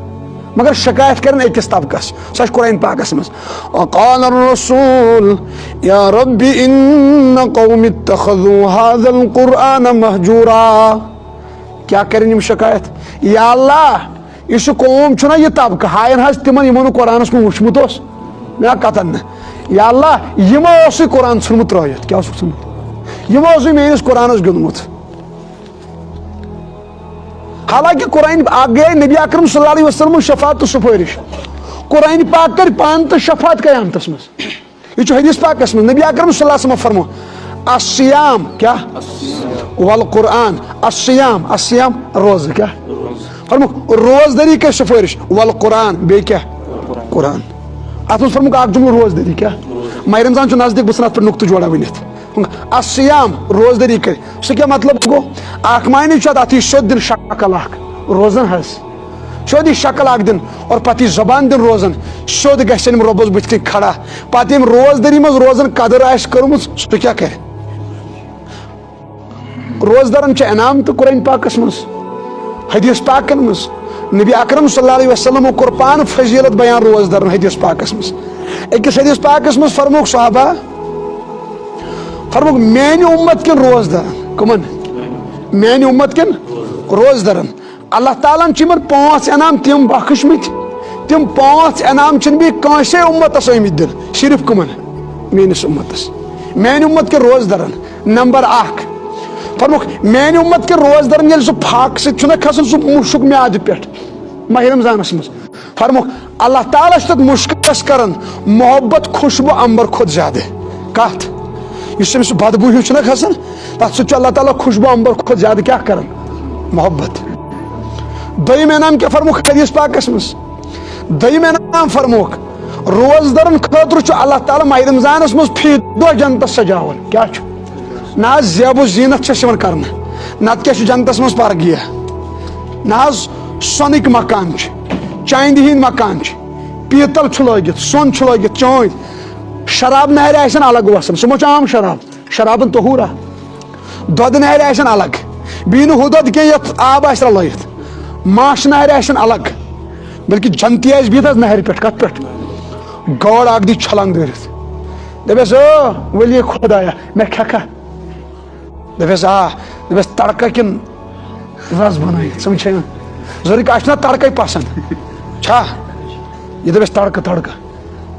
مگر شکایت کرن أکِس طبقس، سۄ چھِ قرآن پاکس منٛز۔ وقال الرسول یا رب ان قوم اتخذوا هذا القرآن مهجورا۔ کیٛاہ کرن یِم شکایت؟ یا اللہ، یُس یہِ قوم چھُنہ، یہِ طبقہٕ، ہاین حظ تِمن، یِمو نہٕ قرآنس کُن وُچھمُت اوس۔ مےٚ قطعاً نہٕ۔ یا اللہ، یِمو اوسُے قرآن ژھُنمُت ترٲوِتھ۔ کیٛاہ اوسُکھ ژھُنمُت؟ یِمو اوسُے میٲنِس قرآنس گیوٚنٛدمُت۔ حالانکہ قرآن اکھ گٔیے نبی اکرم صلی اللہ علیہ وسلم شفاعت تہٕ سفٲرِش۔ قرآن پاک کرِ پانہٕ تہٕ شفاعت قیامتس منٛز۔ یہِ چھُ حدیث پاکس منٛز، نبی اکرم صلی اللہ علیہ وسلم فرمو، الصیام کیا؟ والقرآن۔ الصیام، الصیام، روزٕ کیا؟ فرمو، روزدٔری کر سفٲرِش، والقرآن، بیٚیہِ کیا؟ قرآن۔ اتھ منٛز فرمو اکھ جملہٕ، روزدٔری کیا؟ ماہِ رمضان چھُ نزدیٖک، بہٕ ژھٕنہٕ اتھ پٮ۪ٹھ نُقطہٕ جوڑا ؤنِتھ۔ الصیام، روزدٔری کر۔ سُہ کیٛاہ مطلب گوٚو؟ اکھ معنی چھُ اتھ، اتھ یی سیوٚد دِنہٕ شکل اکھ روزن حظ۔ سیوٚد یی شکل اکھ دِنہٕ اور پتہٕ یی زبان دِنہٕ روزن۔ سیوٚد گژھِ أمۍ رۄبس بٕتھِ کِنۍ کھڑا۔ پتہٕ ییٚمۍ روزدٔری منٛز روزن قدٕر آسہِ کٔرمٕژ، سُہ کیٛاہ کرِ؟ روزدارن چھِ انعام تہٕ قرآن پاکس منٛز، حدیث پاکن منٛز۔ نبی اکرم صلی اللہ علیہ وسلمو کوٚر پانہٕ فضیلت بیان روزدارن حدیث پاکس منٛز۔ أکِس حدیث پاکس منٛز فرمووُکھ صحابہ، فرمووُکھ، میانہِ اُمت کٮ۪ن روزدارن۔ کٕمن؟ میانہِ اُمت کٮ۪ن روزدارن۔ اللہ تعالیٰ ہن چھِ یِمن پانٛژھ انعام تِم بخشمٕتۍ، تِم پانٛژھ انعام چھِنہٕ بیٚیہِ کٲنٛسے اُمتس آمٕتۍ دِنہٕ، صرف کٕمن؟ میٲنِس اُمتس، میانہِ اُمت کٮ۪ن روزدارن۔ نمبر اکھ، فرمووُکھ، میانہِ اُمت کٮ۪ن روزدارن ییٚلہِ سُہ فاقہٕ سۭتۍ چھُنہ کھسان، سُہ مُشُک میادٕ پٮ۪ٹھ ماہِ رمضانس منٛز، فرمووُکھ، اللہ تعالیٰ چھُ تتھ مُشکس کران محبت خوشبو عنبر کھۄتہٕ زیادٕ۔ کتھ؟ یُس أمِس سُہ بدبو ہیوٗ چھُنہ کھسان، تتھ سۭتۍ چھُ اللہ تعالیٰ خوشبو عنبر کھۄتہٕ زیادٕ کیٛاہ کران؟ محبت۔ دوٚیِم انعام کیٛاہ فرمووُکھ حدیث پاکس منٛز؟ دوٚیِم انعام فرمووُکھ، روزدرن خٲطرٕ چھُ اللہ تعالیٰ ماہِ رمضانس منٛز فی دۄہ جنتس سجاوان۔ کیٛاہ چھُ؟ نہ حظ، زیب و زینت چھس یِوان کرنہٕ۔ نتہٕ کیٛاہ چھُ جنتس منٛز؟ پرگیہ۔ نہ حظ، سۄنٕکۍ مکان چھِ، چاندِ ہِنٛدۍ مکان چھِ، پیٖتل چھُ لٲگِتھ، سۄن چھُ لٲگِتھ، چٲنٛدۍ۔ شراب نہرِ آسن الگ وسان، سُہ ما چھُ عام شراب؟ شرابن طہورا۔ دۄدٕ نہرِ آسن الگ، بیٚیہِ نہٕ ہُہ دۄد کینٛہہ یتھ آب آسہِ رلٲیِتھ۔ ماچھ نہرِ آسن الگ، بلکہِ جنتی آسہِ بِہِتھ حظ نہرِ پٮ۪ٹھ۔ کتھ پٮ۪ٹھ؟ گٲڈ اکھ دی چھلنگ دٲرِتھ۔ دپٮ۪س، "او ؤلی خدایا، مےٚ کھٮ۪کھا؟" دپٮ۪س، "آ۔" دپٮ۪س، "تڑکہ کِنہٕ رس بنٲیِتھ؟" سمجھ چھا یِوان؟ ضروٗری کتھ چھُنہ تڑکے پسند۔ چھا؟ یہِ دپٮ۪س، "تڑکہ، تڑکہ۔"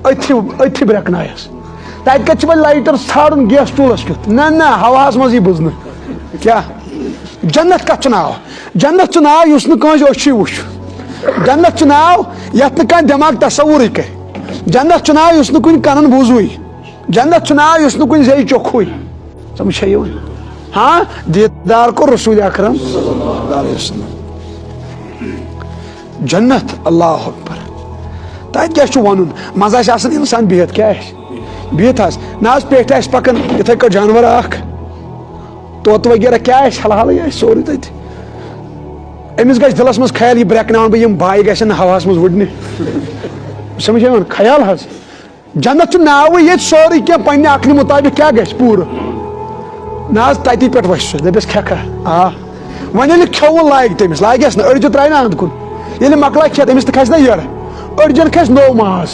أتھی، أتھی برٛٮ۪کنایس۔ تتہِ کتہِ چھِ وۄنۍ لایٹر ژھانڈُن گیس چوٗلس کیُتھ؟ نہ، نہ، ہواہس منٛز یی بوزنہٕ۔ کیٛاہ؟ جنت کتھ چھُ ناو؟ جنت چھُ ناو یُس نہٕ کٲنٛسہِ أچھی وُچھ۔ جنت چھُ ناو یتھ نہٕ کانٛہہ دٮ۪ماغ تصورٕے کرِ۔ جنت چھُ ناو یُس نہٕ کُنہِ کنن بوٗزوٕے۔ جنت چھُ ناو یُس نہٕ کُنہِ زیٚیہِ چوٚکھوٕے۔ سمجھ چھا یِوان؟ ہاں، دیٖدار کوٚر رسول اکرم صلی اللہ علیہ وسلم۔ جنت، اللہ اکبر۔ تتہِ کیٛاہ چھُ ونُن؟ منٛزٕ آسہِ آسان انسان بِہِتھ، کیٛاہ آسہِ؟ بِہِتھ حظ۔ نہ حظ، پیٚٹھۍ آسہِ پکان یِتھے کٔنۍ جانور اکھ، طوطہٕ وغیرہ کیٛاہ آسہِ، حلحالٕے آسہِ سورُے تتہِ۔ أمِس گژھِ دِلس منٛز خیال، یہِ برٛٮ۪کناوان بہٕ، یِم بایہِ گژھن نہٕ ہواہس منٛز وُڈنہِ۔ سمجھ یِوان؟ خیال حظ۔ جنت چھُ ناوٕے ییٚتہِ، سورُے کینٛہہ پننہِ عقلہِ مُطابِق کیٛاہ گژھِ پوٗرٕ۔ نہ حظ، تتی پٮ۪ٹھ وَسہِ سُہ، دَپٮ۪س، "کھٮ۪کھا؟" آ۔ وۄنۍ ییٚلہِ کھیوٚوُن لایہِ تٔمِس، لاگٮ۪س نہٕ، أڑجہِ ترٛایہِ نہٕ اَنٛد کُن۔ ییٚلہِ مۄکلایہِ کھٮ۪تھ، أمِس تہِ کھسہِ نہ یٔڑ۔ أڑجن کھسہِ نوٚو ماز۔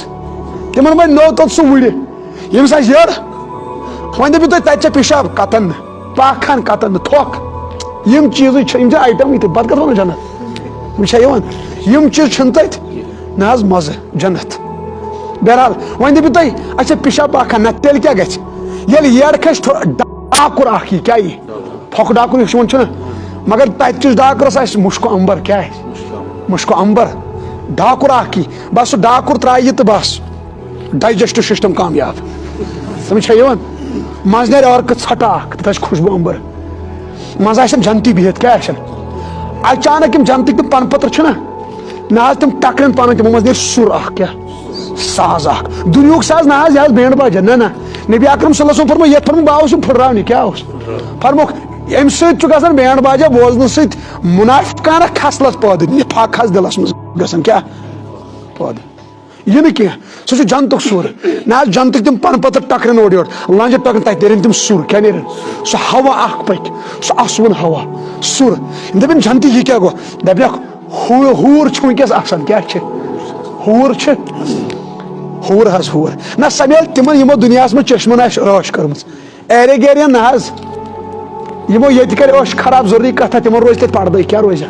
تِمن وۄنۍ نوٚو توٚت سُہ وُرِ۔ ییٚمِس آسہِ یٔڑ، وۄنۍ دٔپِو تُہۍ، تَتہِ چھا پِشاب؟ قطعاً نہٕ۔ پاک خانہٕ قطعاً نہٕ، تھۄکھ۔ یِم چیٖزٕے چھِ، یِم چھِ آیٹمٕے تہٕ پَتہٕ کَتھ وَنو جنت؟ یِم چھا یِوان؟ یِم چیٖز چھِنہٕ تَتہِ۔ نہ حظ، مَزٕ جنت۔ بہرحال، وۄنۍ دٔپِو تُہۍ، اچھا، پِشاب پاک خانہٕ، نہ تیٚلہِ کیٛاہ گژھِ؟ ییٚلہِ ییر کھسہِ، تھو-، ڈاکُر اَکھ یی، کیٛاہ یی؟ پھۄکہٕ ڈاکُر یُس یِوان چھُنہ، مگر تَتہِ کِس ڈاکرَس آسہِ مُشکہٕ اَمبَر، کیٛاہ آسہِ؟ مُشکہٕ اَمبَر۔ ڈاکُر اَکھ یی، بَس سُہ ڈاکُر ترٛایہِ یہِ تہٕ بَس۔ ڈایجسٹو سسٹم کامیاب۔ سمجھ چھا یِوان؟ منٛزٕ نیرِ عٲرقہٕ ژھٹہٕ اکھ، تتھ آسہِ خوشبو امبر۔ منٛزٕ آسن جنتی بِہِتھ، کیٛاہ آسن؟ اچانک یِم جنتٕکۍ تِم پنہٕ پٔتٕر چھِنہ، نہ حظ، تِم ٹکرن پانہٕ، تِمو منٛز نیرِ سُر اکھ، کیٛاہ؟ ساز اکھ۔ دُنیہُک ساز نہ حظ، یہِ حظ بینڈ باجا، نہ، نہ۔ نبی اکرم صلی اللہ علیہ وسلم فرموو، یتھ فرموو، بہٕ آوُس یِم پھٕٹراونہِ، کیٛاہ اوس؟ فرمووُکھ، امہِ سۭتۍ چھُ گژھان بینڈ باجا بوزنہٕ سۭتۍ منافقانہ خصلت پٲدٕ، نفاق حظ دلس منٛز گژھان، کیٛاہ؟ پٲدٕ۔ یہِ نہٕ کینٛہہ، سُہ چھُ جنتُک سُر۔ نہ حظ، جنتٕکۍ تِم پنہٕ پٔتٕر ٹکرن اورٕ یورٕ، لنجہِ ٹکرن، تتہِ نیرن تِم سُر۔ کیٛاہ نیرن؟ سُہ ہوا اکھ پکہِ، سُہ اسوُن ہوا، سُر۔ یِم دپن، "جنتی، یہِ کیٛاہ گوٚو؟" دپکھ، "ہو-، ہوٗر چھُ وٕنکیٚس آسان۔" کیٛاہ چھِ؟ ہوٗر چھِ، ہوٗر حظ، ہوٗر۔ نہ، سۄ میلہِ تِمن، یِمو دُنیاہس منٛز چشمن آسہِ رٲچھ کٔرمٕژ۔ ایرے گیرین نہ حظ، یِمو ییٚتہِ کرِ أچھ خراب، ضروٗری کتھا، تِمن روزِ تتہِ پردے، کیٛاہ روزِ؟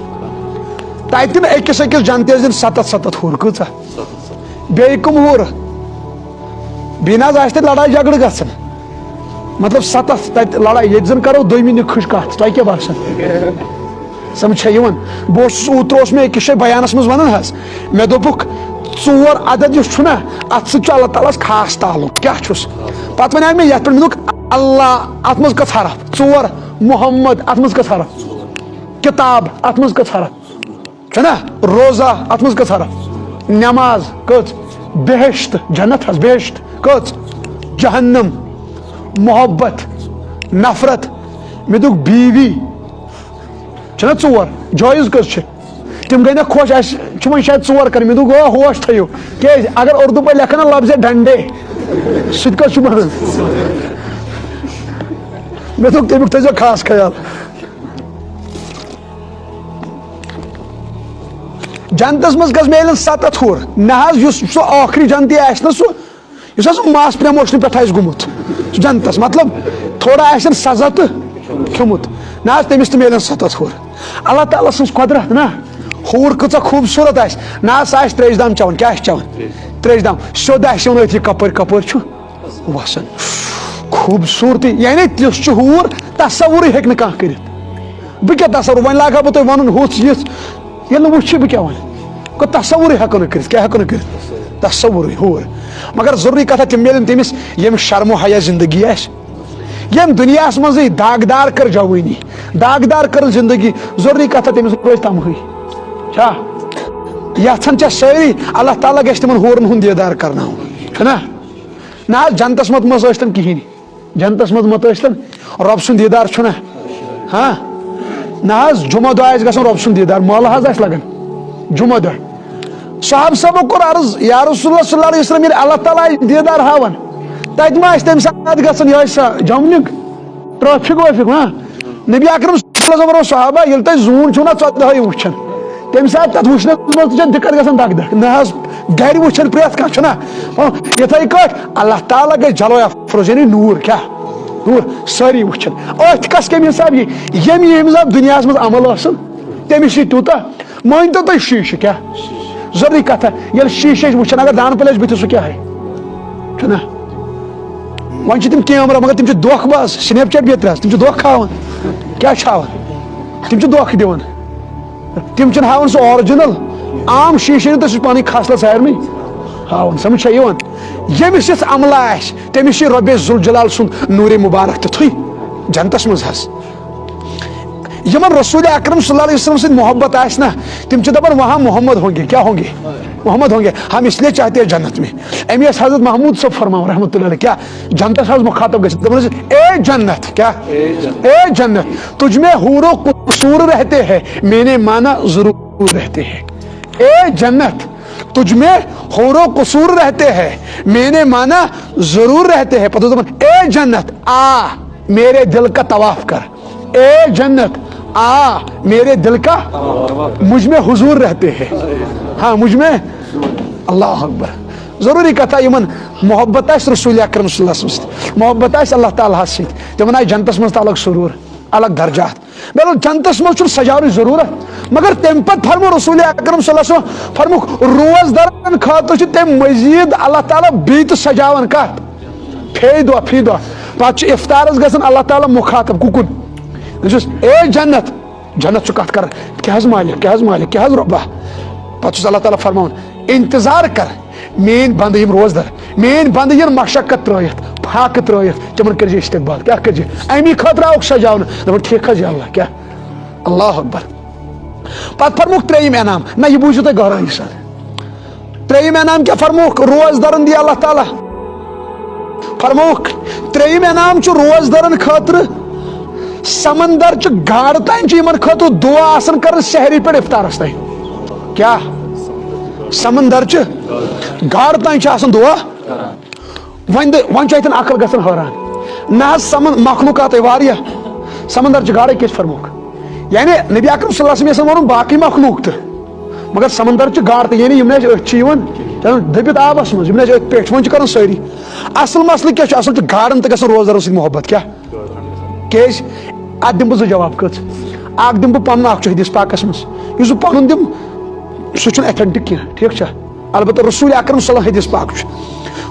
تتہِ دِن أکِس أکِس جنتیس دِن ستتھ ستتھ حور، کۭژاہ؟ بیٚیہِ کٕم حور؟ بیٚیہِ نہ حظ آسہِ تتہِ لڑایہِ جھگڑٕ گژھان، مطلب ستتھ تتہِ لڑایہِ، ییٚتہِ زن کرو دوٚیمہِ نِکھٕچ کتھ، تۄہہِ کیٛاہ باسان؟ سمجھ چھا یِوان؟ بہٕ اوسُس اوترٕ، اوس مےٚ أکِس جایہِ بیانس منٛز ونان حظ، مےٚ دوٚپُکھ، ژور عدد یُس چھُنہ، اتھ سۭتۍ چھُ اللہ تعالیٰ ہس خاص تعلق۔ کیٛاہ چھُس؟ پتہٕ ونیو مےٚ یتھ پٮ۪ٹھ، مےٚ دوٚپُکھ، اللہ، اتھ منٛز کٔژ حرف؟ ژور۔ محمد، اتھ منٛز کٔژ حرف؟ کتاب، اتھ منٛز کٔژ حرف؟ چھُنہ؟ روزہ، اتھ منٛز کٔژ حرف؟ نماز، کٔژ؟ بہشت، جنت حظ، بہشت، کٔژ؟ جہنم، محبت، نفرت۔ مےٚ دوٚپ بیوی، چھِنہ ژور؟ جٲیز کٔژ چھِ؟ تِم گٔے نہ خۄش، اَسہِ چھِ وۄنۍ شاید ژور کَرٕنۍ۔ مےٚ دوٚپ، گوٚو ہوش تھٲیِو۔ کیٛازِ؟ اگر اُردو پٲٹھۍ لیکھن نہ لفظ ڈنڈے، سُہ تہِ کٔژ چھُ بَنان؟ مےٚ دوٚپ، تَمیُک تھٲیزیو خاص خیال۔ جنتس منٛز کٔژ میلن؟ ستتھ حور۔ نہ حظ، یُس سُہ ٲخری جنتی آسہِ نہ، سُہ یُس حظ ماس پرٛموشنہٕ پٮ۪ٹھ آسہِ گوٚمُت، سُہ جنتس، مطلب، تھوڑا آسن سزا تہٕ کھیوٚمُت۔ نہ حظ، تٔمِس تہِ میلن ستتھ حور۔ اللہ تعالیٰ سٕنٛز قۄدرت نہ، حور کۭژاہ خوٗبصوٗرت آسہِ۔ نہ حظ، سۄ آسہِ تریش دام چٮ۪وان۔ کیٛاہ آسہِ چٮ۪وان؟ تریش دام۔ سیوٚد آسہِ یِوان أتھی، کپٲرۍ کپٲرۍ چھُ وسان۔ خوٗبصوٗرتی، یعنی تِژھ چھِ حور، تصورٕے ہیٚکہِ نہٕ کانٛہہ کٔرِتھ۔ بہٕ کیٛاہ تصور؟ وۄنۍ لاگہٕ ہا بہٕ تۄہہِ ونُن ہُتھ یِژھ، ییٚلہِ نہٕ وٕچھِ بہٕ کیٛاہ وَنہٕ؟ گوٚو تصورٕے ہٮ۪کو نہٕ کٔرِتھ۔ کیٛاہ ہٮ۪کو نہٕ کٔرِتھ؟ تصورٕے، حور۔ مگر ضروٗری کتھا، تِم میلن تٔمِس، ییٚمِس شرم و حیا زندگی آسہِ، ییٚمۍ دُنیاہس منٛزٕے داغدار کٔر جوٲنی، داغدار کٔر زندگی۔ ضروٗری کتھا، تٔمِس روزِ تمہٕے۔ چھا؟ یژھان چھا سٲری، اللہ تعالیٰ گژھِ تِمن حورن ہُنٛد دیدار کرناوُن۔ چھُنہ؟ نہ حظ، جنتس منٛز مہ ٲسۍ تن کِہینۍ۔ جنتس منٛز مہ ٲسۍ تن، رۄب سُنٛد دیٖدار چھُنہ؟ ہاں۔ نہ حظ، جمعہ دۄہ آسہِ گژھُن رۄب سُنٛد دیٖدار، مٲلہٕ حظ آسہِ لگان جمعہ دۄہ۔ صحابہٕ صٲبو کوٚر عرض، یا رسول اللہ صلی اللہ علیہ وسلم، ییٚلہِ اللہ تعالیٰ آسہِ دیٖدار ہاوان، تتہِ ما آسہِ تمہِ ساتہٕ گژھُن یِہوٚے سۄ جملنگ؟ ٹریفک ویفک، ہاں۔ نبی اکرم صلی اللہ علیہ وسلم ووٚن صحابہ، ییٚلہِ تۄہہِ زوٗن چھُو نا ژۄدہٲیِم وٕچھان، تمہِ ساتہٕ تتھ وٕچھنس منٛز تہِ چھےٚ دِقت گژھان، دگ دگ۔ نہ حظ، گرِ وٕچھان پرٛٮ۪تھ کانٛہہ چھُنہ، ہاں، یِتھَے کٲٹھۍ اللہ تعالیٰ گژھِ جلوے افروز، یعنی نوٗر، کیٛاہ؟ نوٗر، سٲری وٕچھان۔ أتھۍ کس کمہِ حساب یہِ؟ ییٚمہِ ییٚمہِ حساب دُنیاہس منٛز عمل ٲسٕن، تٔمِس چھِ تیوٗتاہ۔ مٲنۍ تو تُہۍ شیٖشہٕ، کیٛاہ؟ ضروٗری کتھا، ییٚلہِ شیٖشہٕ أسۍ وٕچھان، اگر دانہٕ پٔلۍ آسہِ بٕتھِس، سُہ کیٛاہ ہیٚیہِ؟ چھُنہ؟ وۄنۍ چھِ تِم کیمرہ، مگر تِم چھِ دۄکھ باز، سنیپ چیٹ بیترِ حظ، تِم چھِ دۄکھ ہاوان۔ کیٛاہ چھِ ہاوان؟ تِم چھِ دۄکھ دِوان۔ تِم چھِنہٕ ہاوان سُہ original۔ عام شیٖشہٕ نہٕ، تہٕ سُہ چھُ پنٕنۍ خصلت سارنٕے ہاوان۔ سمجھ چھا یِوان؟ ییٚمِس یِژھ عملہ آسہِ، تٔمِس چھِ رۄبِ ذوالجلال سُنٛد نوٗرِ مُبارک تیُتھُے جنتس منٛز حظ۔ یِمن رسول اکرم صلی اللہ علیہ وسلم سۭتۍ محبت آسہِ نا، تِم چھِ دپان، "وہاں محمد ہوں گے، کیا ہوں گے؟ محمد ہوں گے، ہم اس لیے چاہتے ہیں جنت میں۔" امی ٲسۍ حضرت محمود صٲب فرماوان رحمۃ اللہ علیہ، کیا جنتس حظ مخاطب گژھِ، دپان ٲسۍ، "اے جنت، کیا؟ اے جنت، تجھ میں حور و قصور رہتے ہیں، میں نے مانا ضرور رہتے ہیں۔ اے جنت، تجھ میں حور و قصور رہتے ہیں، میں نے مانا ضرور رہتے ہیں۔" پتہٕ اوس دپان، "اے جنت، آ میرے دل کا طواف کر۔" اے جنت، آ میرے دل کا، مجھ میں حضور رہتے ہیں۔ ہاں، مجھ میں، اللہ اکبر۔ ضروٗری کتھا، یِمن محبت آسہِ رسول اکرم صلی اللہ علیہ وسلم سۭتۍ، محبت آسہِ اللہ تعالیٰ ہس سۭتۍ، تِمن آسہِ جنتس منٛز تہِ الگ سرور، الگ درجات۔ بہرحال، جنتس منٛز چھُنہٕ سجاونٕچ ضروٗرت، مگر تمہِ پتہٕ فرموو رسول اکرم صلی اللہ علیہ وسلم، فرمووُکھ، روزدارن خٲطرٕ چھُ تمہِ مزید اللہ تعالیٰ بیٚیہِ تہِ سجاوان کتھ؟ فی دۄہ، فی دۄہ۔ پتہٕ چھُ افطارس گژھان اللہ تعالیٰ مخاطب، کُکُن؟ دٔپِس، "اے جنت۔" جنت چھُ کتھ کران، "کیٛاہ حظ مالک، کیٛاہ حظ مالک، کیٛاہ حظ رۄبا؟" پتہٕ چھُس اللہ تعالیٰ فرماوان، "انتظار کر، میٲنۍ بندٕ یِم روزدار، میٲنۍ بندٕ یِن مشقت ترٲیِتھ، فاقہٕ ترٲیِتھ، تِمن کٔرزِ استقبال۔" کیٛاہ کٔرزِ؟ امی خٲطرٕ آوُکھ سجاونہٕ۔ دپان، "ٹھیک حظ یا اللہ، کیٛاہ؟" اللہ اکبر۔ پتہٕ فرمووُکھ ترٛیٚیِم انعام، نہ، یہِ بوٗزِو تُہۍ گہرٲیی سان۔ ترٛیٚیِم انعام کیٛاہ فرمووُکھ روزدارن دی اللہ تعالیٰ؟ فرمووُکھ، ترٛیٚیِم انعام چھُ روزدارن خٲطرٕ، سمندر چہِ گاڈٕ تام چھِ یِمن خٲطرٕ دُعا آسان کران سحری پٮ۪ٹھ افطارس تام۔ کیٛاہ؟ سمندر چہِ گاڈٕ تام چھِ آسان دُعا۔ وۄنۍ دِ-، وۄنۍ چھُ اتٮ۪ن عقل گژھان حٲران۔ نہ حظ، سمن-، مخلوقاتٕے واریاہ، سمندر چہِ گاڈٕ کیٛازِ فرمووُکھ؟ یعنی نبی اکرم صلی اللہ علیہ وسلم یژھان ونُن باقٕے مخلوق تہِ، مگر سمندر چہِ گاڈٕ تہِ، یعنی یِم نہٕ اَسہِ أتھۍ چھِ یِوان، تِم دٔپِتھ آبس منٛز، یِم نہٕ اَسہِ أتھۍ پٮ۪ٹھ وۄنۍ چھِ کران سٲری۔ اصل مسلہٕ کیٛاہ چھُ؟ اصل چھُ گاڈن تہِ گژھان روزدارن سۭتۍ محبت۔ کیٛاہ؟ کیٛازِ؟ اتھ دِمہٕ بہٕ زٕ جواب۔ کٔژ؟ اکھ دِمہٕ بہٕ پنُن، اکھ چھُ حدیث پاکس منٛز، یُس بہٕ پنُن دِمہٕ، سُہ چھُنہٕ authentic کینٛہہ، ٹھیٖک چھا؟ البتہ رسول اکرم صلی اللہ علیہ وسلم حدیث پاک چھُ۔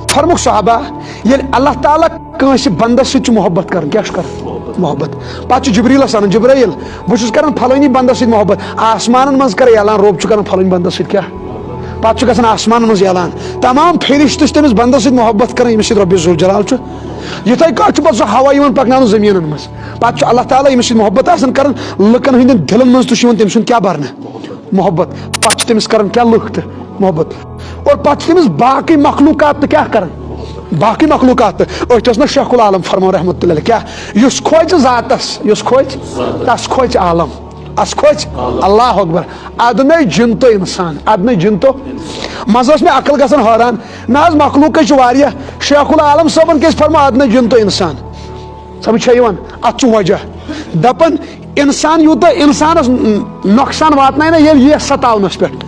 فرمووُکھ صحابہ، ییٚلہِ اللہ تعالیٰ کٲنٛسہِ بندس سۭتۍ چھُ محبت کران، کیٛاہ چھُ کران؟ محبت۔ پتہٕ چھُ جبریلس ونان، "جبرائیل، بہٕ چھُس کران فلٲنی بندس سۭتۍ محبت۔" آسمانن منٛز کرے اعلان، رۄب چھُ کران فلٲنۍ بندس سۭتۍ کیٛاہ؟ پتہٕ چھُ گژھان آسمانن منٛز اعلان، تمام فرشتہٕ چھِ تٔمِس بندس سۭتۍ محبت کران، ییٚمِس سۭتۍ رۄبِ ذوالجلال چھُ۔ یِتھے کٲٹھۍ چھُ پتہٕ سُہ ہوا یِوان پکناونہٕ زٔمیٖنن منٛز۔ پتہٕ چھُ اللہ تعالیٰ ییٚمِس سۭتۍ محبت آسان کران، لُکن ہٕنٛدٮ۪ن دِلن منٛز تہِ چھُ یِوان تٔمۍ سُنٛد کیٛاہ برنہٕ؟ محبت۔ پتہٕ چھِ تٔمِس کران کیٛاہ؟ لُکھ تہِ محبت۔ اور پتہٕ چھِ تٔمِس باقٕے مخلوقات تہِ کیٛاہ کران؟ باقٕے مخلوقات تہِ۔ أتھۍ اوس نہ شیخ العالم فرمان رحمتہ اللہ علیہ کیٛاہ؟ "یُس کھوژِ ذاتس، یُس کھوژِ، تس کھوژِ عالم، اس کھوژِ اللہ اکبر، ادنَے جِن تو انسان، ادنَے جِن تو۔" منٛزٕ ٲس مےٚ عقل گژھان حٲران، نہ حظ، مخلوقے چھِ واریاہ، شیخ العالم صٲبن کیٛازِ فرموو ادنَے جِن تو انسان؟ سمجھ چھا یِوان؟ اتھ چھُ وجہ۔ دپان، انسان یوٗتاہ انسانس نۄقصان واتنایہِ نہ، ییٚلہِ یہِ ستاونس پٮ۪ٹھ،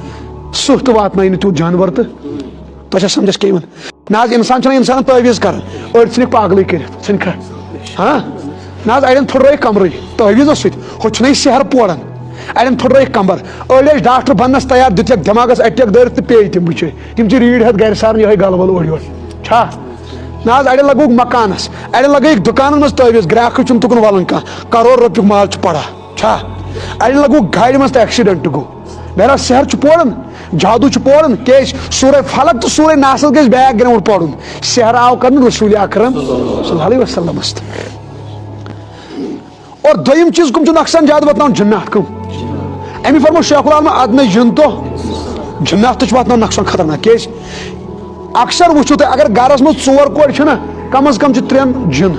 سٕہہ تہِ واتنایہِ نہٕ تیوٗت جانور تہٕ۔ تۄہہِ چھا سمجھس کیٛاہ یِوان؟ نہ حظ، انسان چھُنہ انسانن تعویذ کران، أڑۍ ژھٕنِکھ پاگلٕے کٔرِتھ، ژھٕنکھا؟ ہاں؟ نہ حظ، اڑٮ۪ن پھٕٹرٲیِکھ کمرٕے تعویذو سۭتۍ، ہُتہِ چھُنہ یہِ سحر پوران۔ اڑٮ۪ن پھٕٹرٲیِکھ کمبر، أڑۍ ٲسۍ ڈاکٹر بننس تیار، دِتِکھ دٮ۪ماغس اٹیک دٲرِتھ تہٕ پیٚیہِ تِم بِچٲرۍ۔ تِم چھِ ریٖڑۍ ہٮ۪تھ گرِ ساران یِہوٚے گلہٕ ولہٕ اورٕ یورٕ۔ چھا؟ نہ حظ، اڑٮ۪ن لگووُکھ مکانس، اڑٮ۪ن لگٲیِکھ دُکانن منٛز تعویذ، گراکھٕے چھُنہٕ تُکُن ولان کانٛہہ، کرور رۄپیُک مال چھُ پڑا۔ چھا؟ اڑٮ۪ن لگووُکھ گاڑِ منٛز تہٕ ایکسیڈنٹ گوٚو۔ بہرحال، سحر چھُ پوران، جادو چھُ پوران، کیٛازِ؟ سورہ فلق تہٕ سورہ ناسس گژھِ بیک گراؤنڈ پرُن۔ سحر آو کرنہٕ رسول اکرم صلی اللہ علیہ وسلمس تہٕ۔ اور دوٚیِم چیٖز کٕم چھِ نۄقصان زیادٕ واتناوان؟ جِنات۔ کٕم؟ اَمی فرموو شیخ العالم، ادنَے جِن تو جِنات تہِ چھِ واتناوان نۄقصان خطرناک۔ کیٛازِ؟ اکثر وٕچھِو تُہۍ، اگر گرس منٛز ژور کورِ چھِ نا، کم از کم چھِ ترٛٮ۪ن جِن۔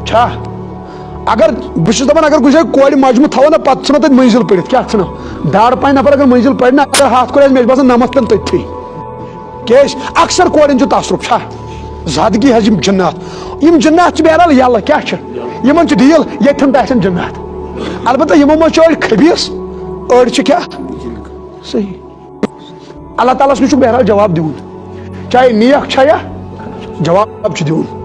چھا؟ اگر بہٕ چھُس دپان، اگر کُنہِ جایہِ کورِ مجمہٕ تھاوو نا، پتہٕ ژھٕنو تتہِ مٔنزِل پٔرِتھ۔ کیٛاہ ژھٕنو؟ ڈاڈ پانٛژھ نفر اگر مٔنزِل پرِ نا، اگر ہتھ کورِ آسہِ، مےٚ چھُ باسان نمتھ پٮ۪ن تٔتھی۔ کیٛازِ؟ اکثر کورٮ۪ن چھُ تصرُف۔ چھا؟ زدگی حظ، یِم جِنات، یِم جِنات چھِ بہرحال یَلہٕ۔ کیٛاہ چھِ؟ یِمن چھِ ڈیٖل، ییٚتھٮ۪ن تہِ آسن جِنات۔ البتہ یِمو منٛز چھِ أڑۍ خبیٖث، أڑۍ چھِ کیٛاہ؟ صحیح۔ اللہ تعالیٰ ہَس نِش چھُ بہرحال جواب دیُن، چاہے نیک چھا یا جواب چھُ دیُن۔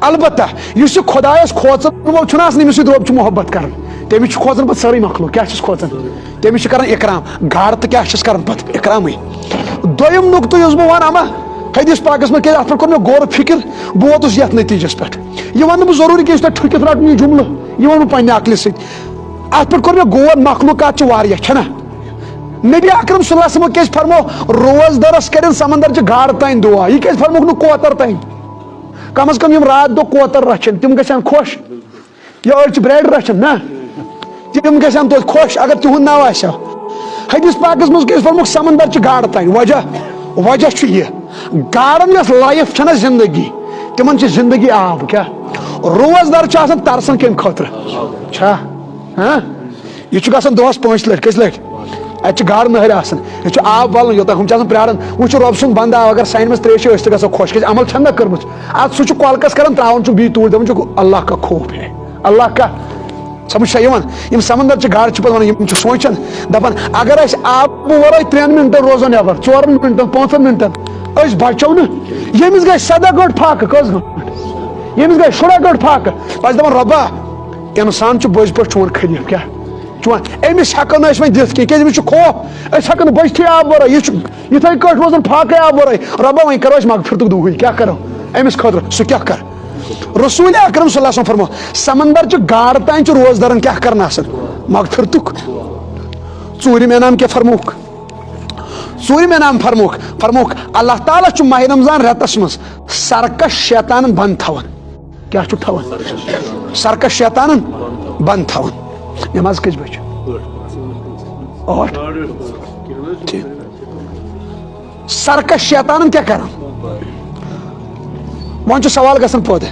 البتہ یُس یہِ خۄدایَس کھوژن وول چھُنہ آسان، ییٚمِس سۭتۍ رۄب چھُ محبت کران، تٔمِس چھُ کھوژان پتہٕ سٲرٕے مخلوق۔ کیٛاہ چھُس کھوژان؟ تٔمِس چھُ کران اکرام۔ گاڈٕ تہٕ کیٛاہ چھِس کران پتہٕ؟ اکرامٕے۔ دوٚیِم نُقطہٕ یُس بہٕ وَنہٕ اما حدیث پاکس منٛز، کیٛازِ اَتھ پٮ۪ٹھ کوٚر مےٚ غور و فکر، بہٕ ووتُس یَتھ نتیٖجس پٮ۪ٹھ۔ یہِ وَنہٕ بہٕ ضروٗری کہِ یُس تۄہہِ ٹھُکِتھ رَٹُن یہِ جملہٕ، یہِ وَنہٕ بہٕ پننہِ عقلہِ سۭتۍ۔ اَتھ پٮ۪ٹھ کوٚر مےٚ غور، مخلوقات چھِ واریاہ، چھَنا؟ نبی اکرم صلی اللہ علیہ وسلم کیٛازِ فرمو، روزدرس کرن سمندر چہِ گاڈٕ تانۍ دعا، یہِ کیٛازِ فرموکھ نہٕ کوتر تانۍ؟ کم از کم یِم راتھ دۄہ کوتر رچھن، تِم گژھن خۄش۔ یا أڑۍ چھِ برٛیڈ رچھن نا، تِم گژھن توتہِ خۄش اگر تِہُنٛد ناو آسہِ ہا۔ حدیث پاکس منٛز کیٛازِ فرموکھ سمندر چہِ گاڈٕ تانۍ؟ وجہ، وجہ چھُ یہِ، گاڈن یۄس لایف چھنہ زندگی، تِمن چھِ زندگی آب۔ کیٛاہ؟ روزدر چھُ آسان ترسان کمہِ خٲطرٕ؟ چھا؟ ہاں؟ یہِ چھُ گژھان دۄہس پانٛژِ لٹہِ، کٔژِ لٹہِ؟ اتہِ چھِ گاڈٕ نہرِ آسان، یہِ چھُ آب والان یوٚتام، ہُم چھِ آسان پراران۔ وۄنۍ چھُ رۄب سُنٛد بندہ آو، اگر سانہِ منٛز ترٛیش چھِ، أسۍ تہِ گژھو خۄش، کیٛازِ عمل چھَنہٕ نہ کٔرمٕژ۔ اتھ سُہ چھُ کۄلکس کران، تراوان چھُ بیٚیہِ توٗرۍ، دپان چھُکھ اللہ کا خوف ہے، اللہ کا۔ سمجھ چھا یِوان؟ یِم سمندر چہِ گاڈٕ چھِ پتہٕ ونان، یِم چھِ سونٛچان، دپان اگر أسۍ آبہٕ ورٲے ترٛٮ۪ن منٹن روزو نٮ۪بر، ژورن منٹن، پانٛژن منٹن، أسۍ بچو نہٕ۔ ییٚمِس گژھِ سدہ گٲنٛٹہٕ فاقہٕ، کٔژ گٲنٛٹہٕ؟ ییٚمِس گژھِ شُراہ گٲنٛٹہٕ فاقہٕ، پتہٕ چھِ دپان رۄبا، انسان چھُ بٔزۍ پٲٹھۍ چون خلیٖف، کیٛاہ؟ چون، أمِس ہٮ۪کو نہٕ أسۍ وۄنۍ دِتھ کینٛہہ، کیٛازِ أمِس چھُ خوف، أسۍ ہٮ۪کو نہٕ بٔچتھٕے آب ورٲے، یہِ چھُ یِتھَے کٲٹھۍ روزان فاقے آب ورٲے۔ رۄبا، وۄنۍ کرو أسۍ مغفرتُک دُہٕے، کیٛاہ کرو أمِس خٲطرٕ؟ سُہ کیٛاہ کر؟ رسول اکرم صلی اللہ علیہ وسلم فرمو، سمندر چہِ گاڈٕ تانۍ چھُ روزدرن کیٛاہ کران آسان؟ مغفرتُک۔ ژوٗرِم انعام کیٛاہ فرموکھ؟ ژوٗرِم انعام فرموکھ، فرموکھ، اللہ تعالیٰ چھُ ماہِ رمضان رٮ۪تس منٛز سرکش شیطانن بنٛد تھاوان۔ کیٛاہ چھُکھ تھاوان؟ سرکش شیطانن بنٛد تھاوان۔ نماز کٔژِ بجہِ چھِ؟ ٲٹھ۔ ٹھیٖک۔ سرکش شیطانن کیٛاہ کران؟ وۄنۍ چھُ سوال گژھان پٲدٕ،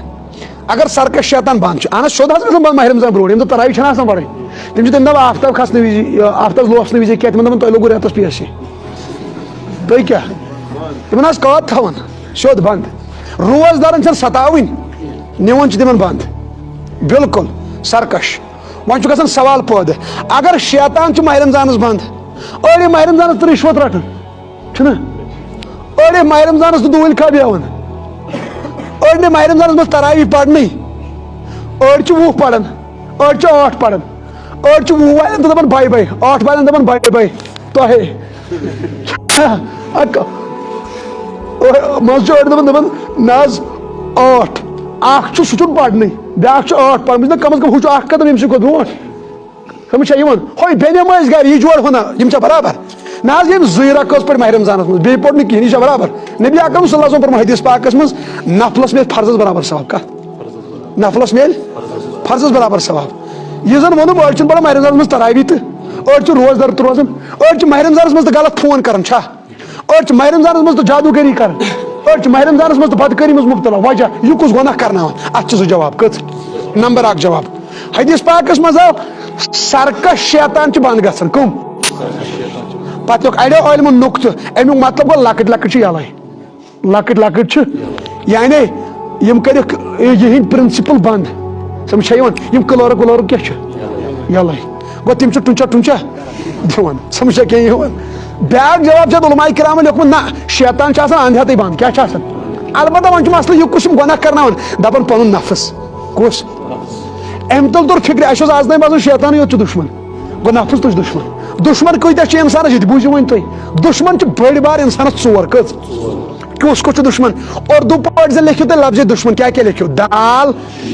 اگر سرکش شیطان بنٛد چھُ، اہن حظ، سیوٚد حظ گژھان بنٛد ماہِ رمضان برونٛٹھ، ییٚمہِ دۄہ تراویح چھَنہٕ آسان پرٕنۍ، تِم چھِ تَمہِ دۄہ آفتاب کھسنہٕ وِزِ، آفتاب لوسنہٕ وِزِ کیٛاہ تِمن دَپان، تۄہہِ لوٚگوُ رٮ۪تس پیسے۔ تُہۍ کیٛاہ؟ تِمن آسہِ قٲد تھاوان سیوٚد بنٛد۔ روزدارن چھَنہٕ ستاوٕنۍ، نِوان چھِ تِمن بنٛد۔ بالکل سرکش۔ وۄنۍ چھُ گژھان سوال پٲدٕ، اگر شیطان چھُ ماہِ رمضانس بنٛد، أڑۍ ماہِ رمضانس تہٕ رِشوت رٹان، چھُنہ؟ أڑۍ ماہِ رمضانس تہٕ دوٗلۍ کھا بیٚہوان، أڑۍ نہٕ ماہِ رمضانس منٛز تراویح پرنٕے، أڑۍ چھِ وُہ پران، أڑۍ چھِ ٲٹھ پران، أڑۍ چھِ وُہ والٮ۪ن تہٕ دپان باے باے، ٲٹھ والٮ۪ن دپان باے باے۔ تۄہے۔ اکھ، منٛزٕ چھِ أڑۍ دَپان، دَپان، نہ حظ، ٲٹھ۔ اکھ چھُ، سُہ چھُنہٕ پَرنٕے، بیٛاکھ چھُ ٲٹھ پَرمٕژ، نہ، کَم از کَم ہُہ چھُ اَکھ قدم ییٚمہِ سۭتۍ کھۄتہٕ برونٛٹھ۔ سَمٕجھ چھا یِوان؟ ہۄے بیٚنہِ ما ٲسۍ گَرِ، یہِ جوڑٕ ہُنہ، یِم چھا برابر؟ نہ حظ، ییٚمۍ زٕے رکٲژ پٔرۍ ماہِ رمضانَس منٛز، بیٚیہِ پوٚر نہٕ کِہیٖنۍ، یہِ چھا برابر؟ نبی اکرم صلی اللہ علیہ وسلم پوٚرمُت حدیث پاکَس منٛز، نفلَس میلہِ فرضَس برابر ثواب۔ کَتھ؟ نفلس میلہِ فرضس برابر ثواب۔ یہِ زن ووٚنُم، أڑۍ چھِنہٕ پران ماہِ رمضانس منٛز تراویح تہٕ، أڑۍ چھِ روزدر تہٕ روزان، أڑۍ چھِ ماہِ رمضانس منٛز تہٕ غلط فون کران، چھا؟ أڑۍ چھِ ماہِ رمضانس منٛز تہٕ جادوگری کران، أڑۍ چھِ ماہِ رمضانس منٛز تہٕ بدکٲری منٛز مبتلا۔ وجہ، یہِ کُس گۄناہ کرناوان؟ اتھ چھُ زٕ جواب۔ کٔژ؟ نمبر اکھ جواب، حدیث پاکس منٛز آو، سرکش شیطان چھِ بنٛد گژھان۔ کٕم؟ پتہٕ لیوٚکھ اڑیو عٲلمن نُقطہٕ، امیُک مطلب گوٚو، لۄکٕٹۍ لۄکٕٹۍ چھِ یَلَے۔ لۄکٕٹۍ لۄکٕٹۍ چھِ، یعنی یِم کٔرِکھ یِہِنٛدۍ پرنسپل بنٛد۔ سمجھ چھا یِوان؟ یِم کلٲرٕک ولٲرٕک کیٛاہ چھِ؟ یَلَے۔ گوٚو، تِم چھِ ٹُنچا ٹُنچا دِوان۔ سمجھ چھا کینٛہہ یِوان؟ بیٛاکھ جواب چھُ اَتھ علماء کرامن لیوٚکھمُت، نہ، شیطان چھُ آسان اندہیتٕے بنٛد۔ کیٛاہ چھُ آسان؟ البتہ وۄنۍ چھُ مسلہٕ یہِ، کُس یِم گۄناہ کرناوان؟ دپان پنُن نفس۔ کُس؟ أمۍ تُل توٚر فکرِ، اَسہِ اوس آز تام باسان شیطانٕے یوت چھُ دُشمن۔ گوٚو نفس تُج دُشمن۔ دُشمن کۭتیٛاہ چھِ انسانس؟ یہِ تہِ بوٗزِو وۄنۍ تُہۍ۔ دُشمن چھِ بٔڑۍ بار انسانس ژور۔ کٔژ؟ کُس کُس چھُ دُشمن؟ اردو پٲٹھۍ زن لیکھِو تُہۍ لفظِ دُشمن، کیٛاہ کیٛاہ لیکھِو؟ دال،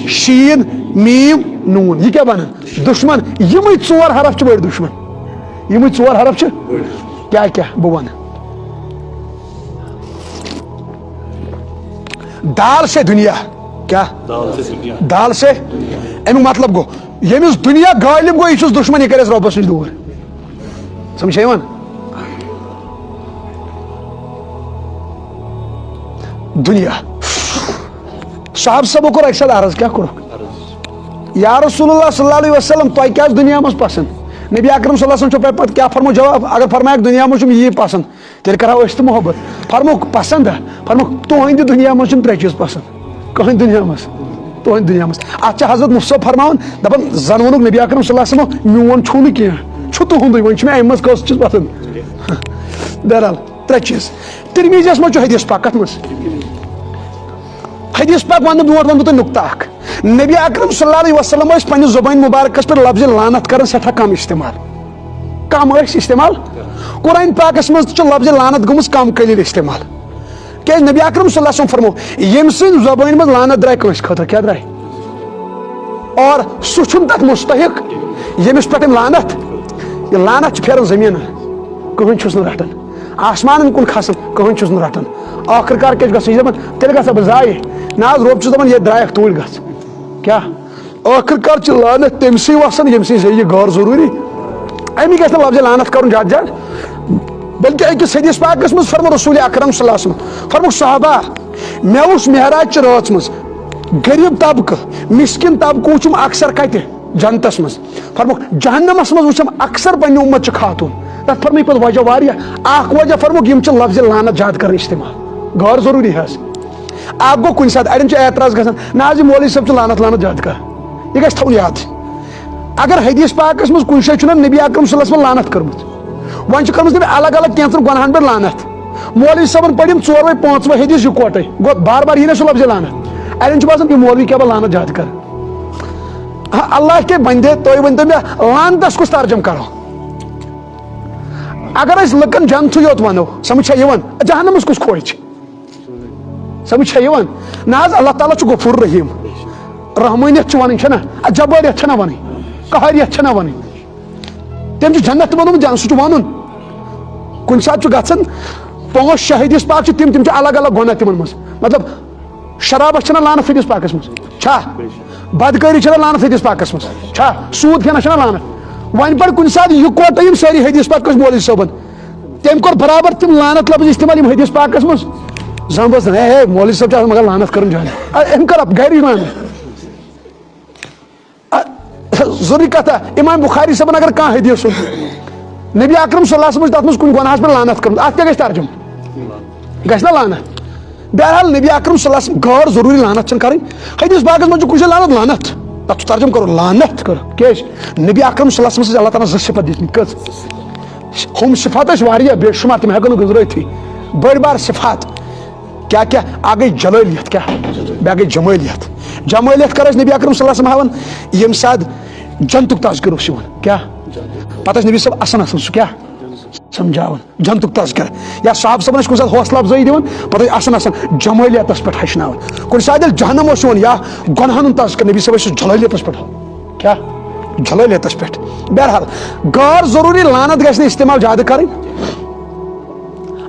شیٖن، میٖم، نوٗن۔ یہِ کیٛاہ بنان؟ دُشمن۔ یِمٕے ژور حرف چھِ بٔڑۍ دُشمن۔ یِمٕے ژور حرف چھِ۔ کیٛاہ کیٛاہ؟ بہٕ ونہٕ۔ دال سے دنیا۔ کیٛاہ؟ دال سے دنیا۔ دال سے۔ امیُک مطلب گوٚو، ییٚمِس دُنیا غٲلب گوٚو، یہِ چھُس دُشمن، یہِ کَرِ اَسہِ رۄبَس نِش دوٗر۔ سمجھ چھا یِوان؟ دُنیا۔ صحابہٕ صٲبو کوٚر اَکہِ ساتہٕ عرض، کیٛاہ کوٚرُکھ؟ یا رسول اللہ صلی اللہ علیہ وسلم، تۄہہِ کیٛاہ آسہِ دُنیا منٛز پسنٛد؟ نبی اکرم صلی اللہ علیہ وسلم چھُ پتہٕ کیٛاہ فرمو جواب؟ اگر فرمایکھ، دُنیا منٛز چھُم یی پسنٛد، تیٚلہِ کرہو أسۍ تہِ محبت۔ فرموکھ، پسنٛد ہا؟ فرموکھ، تُہنٛدِ دُنیا منٛز چھُنہٕ ترٛےٚ چیٖز پسنٛد۔ کٕہٕنۍ دُنیا منٛز، تُہنٛدِ دُنیا منٛز۔ اتھ چھِ حضرت مُفتی صٲب فرماوان، دپان، زن ووٚنُکھ نبی اکرم صلی اللہ علیہ وسلمو، میون چھُو نہٕ کینٛہہ، چھُ تُہُنٛدُے، وۄنۍ چھُ مےٚ امہِ منٛز کۄس چیٖز پسنٛد؟ بہرحال، ترٛےٚ چیٖز۔ ترمذیس منٛز چھُ حدیث پاک، کتھ منٛز؟ حدیث پاک ونہٕ برونٛٹھ ونہٕ بہٕ تۄہہِ نُقطہٕ اکھ۔ نبی اکرم صلی اللہ علیہ وسلم ٲسۍ پننہِ زبٲنۍ مبارکس پٮ۪ٹھ لفظ لعنت کران سٮ۪ٹھاہ کم استعمال۔ کم ٲسۍ استعمال۔ قرآن پاکس منٛز تہِ چھُ لفظ لعنت گٔمٕژ کم قلیل استعمال۔ کیازِ نبی اکرم صلی اللہ علیہ وسلم فرمو، ییٚمہِ سٕنٛدِ زبٲنۍ منٛز لعنت درٛاے کٲنٛسہِ خٲطرٕ، کیٛاہ درٛاے؟ اور سُہ چھُنہٕ تتھ مستحق، ییٚمِس پٮ۪ٹھ أمۍ لعنت، یہِ لعنت چھُ پھیران زٔمیٖنن، کٕہٕنۍ چھُس نہٕ رٹان۔ آسمانن کُن کھسان، کٕہٕنۍ چھُس نہٕ رٹان۔ ٲخٕر کار کیٛاہ چھُ گژھان؟ یہِ چھُ دپان، تیٚلہِ گژھا بہٕ ضایع۔ نہ حظ، رۄب چھُس دپان، ییٚتہِ درٛایکھ توٗرۍ گژھ۔ کیٛاہ؟ ٲخٕر کار چھِ لعنت تٔمۍ سٕے وسان، ییٚمہِ سٕے زِ یہِ غٲر ضروٗری۔ اَمی گژھِ نہٕ لفظ لعنت کرُن زیادٕ زیادٕ، بلکہِ أکِس حدیث پاکس منٛز فرمو رسول اکرم صلی اللہ علیہ وسلم، فرموکھ، صحابہ، مےٚ وُچھ معراج چہِ رٲژ منٛز غریب طبقہٕ، مسکین طبقہٕ وُچھُم اکثر کتہِ؟ جنتس منٛز۔ فرموکھ، جہنمس منٛز وُچھم اکثر پننہِ امت چہِ خاتون۔ تتھ فرمٲے پتہٕ وجہ واریاہ۔ اکھ وجہ فرموکھ، یِم چھِ لفظ لعنت زیادٕ کران استعمال، غٲر ضروٗری حظ۔ اکھ گوٚو، کُنہِ ساتہٕ اڑٮ۪ن چھُ اعتراض گژھان، نہ حظ، یہِ مولوی صٲب چھُ لعنت، لعنت زیادٕ کران۔ یہِ گژھِ تھاوُن یاد۔ اگر حدیث پاکس منٛز کُنہِ جایہِ چھُنہ نبی اکرم صلی اللہ علیہ وسلم لعنت کٔرمٕژ، وۄنۍ چھِ کٔرمٕژ تٔمۍ الگ الگ کینٛژن گۄناہن پٮ۪ٹھ لعنت۔ مولوی صٲبن پٔرۍ یِم ژوروے پانٛژوے حدیث یکوٹے، گوٚو بار بار یی نہ سُہ لفظ لعنت۔ اڑٮ۪ن چھُ باسان، یہِ مولوی کیٛاہ بہٕ لعنت زیادٕ کرٕ۔ ہا، اللہ کے بندے، تُہۍ ؤنۍ تو مےٚ، لعنتس کُس ترجمہٕ کرو؟ اگر أسۍ لُکن جنتھٕے یوت ونو، سمجھ چھا یِوان؟ جہنمس کُس کھوژِ؟ سمجھ چھا یِوان؟ نہ حظ، اللہ تعالیٰ چھُ غفور رحیم۔ رحمانیت چھِ ونٕنۍ، چھَنہ؟ ادٕ جباریت چھَنہ ونٕنۍ؟ قہریت چھَنہ ونٕنۍ؟ تٔمۍ چھُ جنت تہِ بنومُت، جن-، سُہ چھُ ونُن۔ کُنہِ ساتہٕ چھُ گژھان، پانٛژھ شےٚ حدیث پاک چھِ تِم، تِم چھِ الگ الگ گۄناہ تِمن منٛز۔ مطلب، شرابس چھَنہ لعنت حدیث پاکس منٛز؟ چھا؟ بدکٲری چھَنہ لعنت حدیث پاکس منٛز؟ چھا؟ سوٗد کھٮ۪نس چھَنہ لعنت؟ وۄنۍ پَر کُنہِ ساتہٕ یِکوٹہٕ یِم سٲری حدیث پاک کٲنٛسہِ مولوی صٲبن۔ تٔمۍ کوٚر برابر تِم لعنت لفظ استعمال یِم حدیث پاکس منٛز۔ زن بس، ہے، ہے، مولوی صٲب چھِ آسان مگر لعنت کران جان۔ آ، أمۍ کٔر اپ-، گرِ لعنت۔ آ، ضروٗری کتھا، امام بخاری صٲبن اگر کانٛہہ حدیث اوس، نبی اکرم صلی اللہ علیہ وسلم چھُ تتھ منٛز کُنہِ گۄناہس پٮ۪ٹھ لعنت کٔرمٕژ، اتھ کیٛاہ گژھِ ترجمہٕ؟ گژھِ نا لعنت؟ بہرحال، نبی اکرم صلی اللہ علیہ وسلم غٲر ضروٗری لعنت چھنہٕ کرٕنۍ۔ حدیث پاکس منٛز چھُ کُنہِ جایہِ لعنت، لعنت۔ تتھ چھُ ترجمہٕ کرُن لعنت۔ کر-، کیٛازِ؟ نبی اکرم صلی اللہ علیہ وسلم سٕنٛز اللہ تعالیٰ ہن زٕ صفت دِتمٕتۍ۔ کٔژ؟ ہُم صفت ٲسۍ واریاہ، بے شمار، تِم ہٮ۪کو نہٕ گٔنٛزرٲوتھٕے۔ بٔڑۍ بار صفات۔ کیٛاہ کیٛاہ؟ اکھ گٔے جلٲلیت، کیٛاہ؟ بیٛاکھ گٔے جمٲلیت۔ جمٲلیت کر ٲسۍ نبی اکرم صلی اللہ علیہ وسلم ہاوان؟ ییٚمہِ ساتہٕ جنتُک تذکرٕ اوس یِوان۔ کیٛاہ؟ پتہٕ ٲسۍ نبی صٲب اسان آسان، سُہ کیٛاہ؟ سمجھاوان۔ جنتُک تذکرٕ۔ یا صحابہٕ صٲبن ٲسۍ کُنہِ ساتہٕ حوصلہٕ افزٲیی دِوان، پتہٕ ٲسۍ اسان آسان جمٲلیتس پٮ۪ٹھ ہیٚچھناوان۔ کُنہِ ساتہٕ ییٚلہِ جہنم اوس یِوان یا گۄنہن ہُنٛد تذکرٕ، نبی صٲب ٲسۍ سُہ جلٲلیتس پٮ۪ٹھ ہاوان۔ کیٛاہ؟ جلٲلیتس پٮ۪ٹھ۔ بہرحال، غٲر ضروٗری لعنت گژھِ نہٕ استعمال زیادٕ کرٕنۍ۔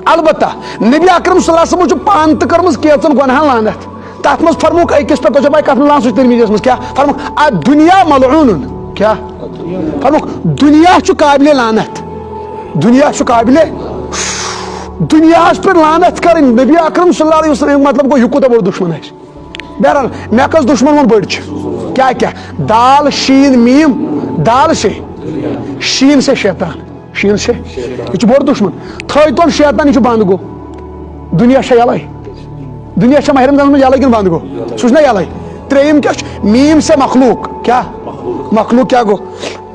البتہ نبی اکرم صلی اللہ علیہ وسلمن چھُ پانہٕ تہِ کٔرمٕژ کینٛژن گۄنہن لعنت۔ تتھ منٛز فرمووُکھ أکِس پٮ۪ٹھ، تۄہہِ چھو پاے کتھ منٛز لعنت سُہ چھُ ترمذیس منٛز کیٛاہ فرمووُکھ؟ الدنیا ملعون۔ کیٛاہ فرمووُکھ؟ دُنیا چھُ قابلِ لعنت۔ دُنیا چھُ قابلِ، دُنیاہس پٮ۪ٹھ لعنت کرٕنۍ۔ نبی اکرم صلی اللہ علیہ وسلم، امیُک مطلب گوٚو، یہِ کوٗتاہ بوٚڑ دُشمن آسہِ۔ بہرحال، مےٚ کٔژ دُشمن ووٚن بٔڑۍ چھِ؟ کیٛاہ کیٛاہ؟ دال، شیٖن، میٖم۔ دال سے، شیٖن سے شیطان۔ شیٖن سے، یہِ چھُ بوٚڑ دُشمن۔ تھٲے تون شیطان، یہِ چھُ بنٛد گوٚو۔ دُنیا چھا یَلَے؟ دُنیا چھا ماہِ رمضانَس منٛز یَلَے کِنہٕ بنٛد گوٚو؟ سُہ چھُنہ یَلَے۔ ترٛیٚیِم کیٛاہ چھُ؟ میٖم سے مخلوق۔ کیٛاہ؟ مخلوق کیٛاہ گوٚو؟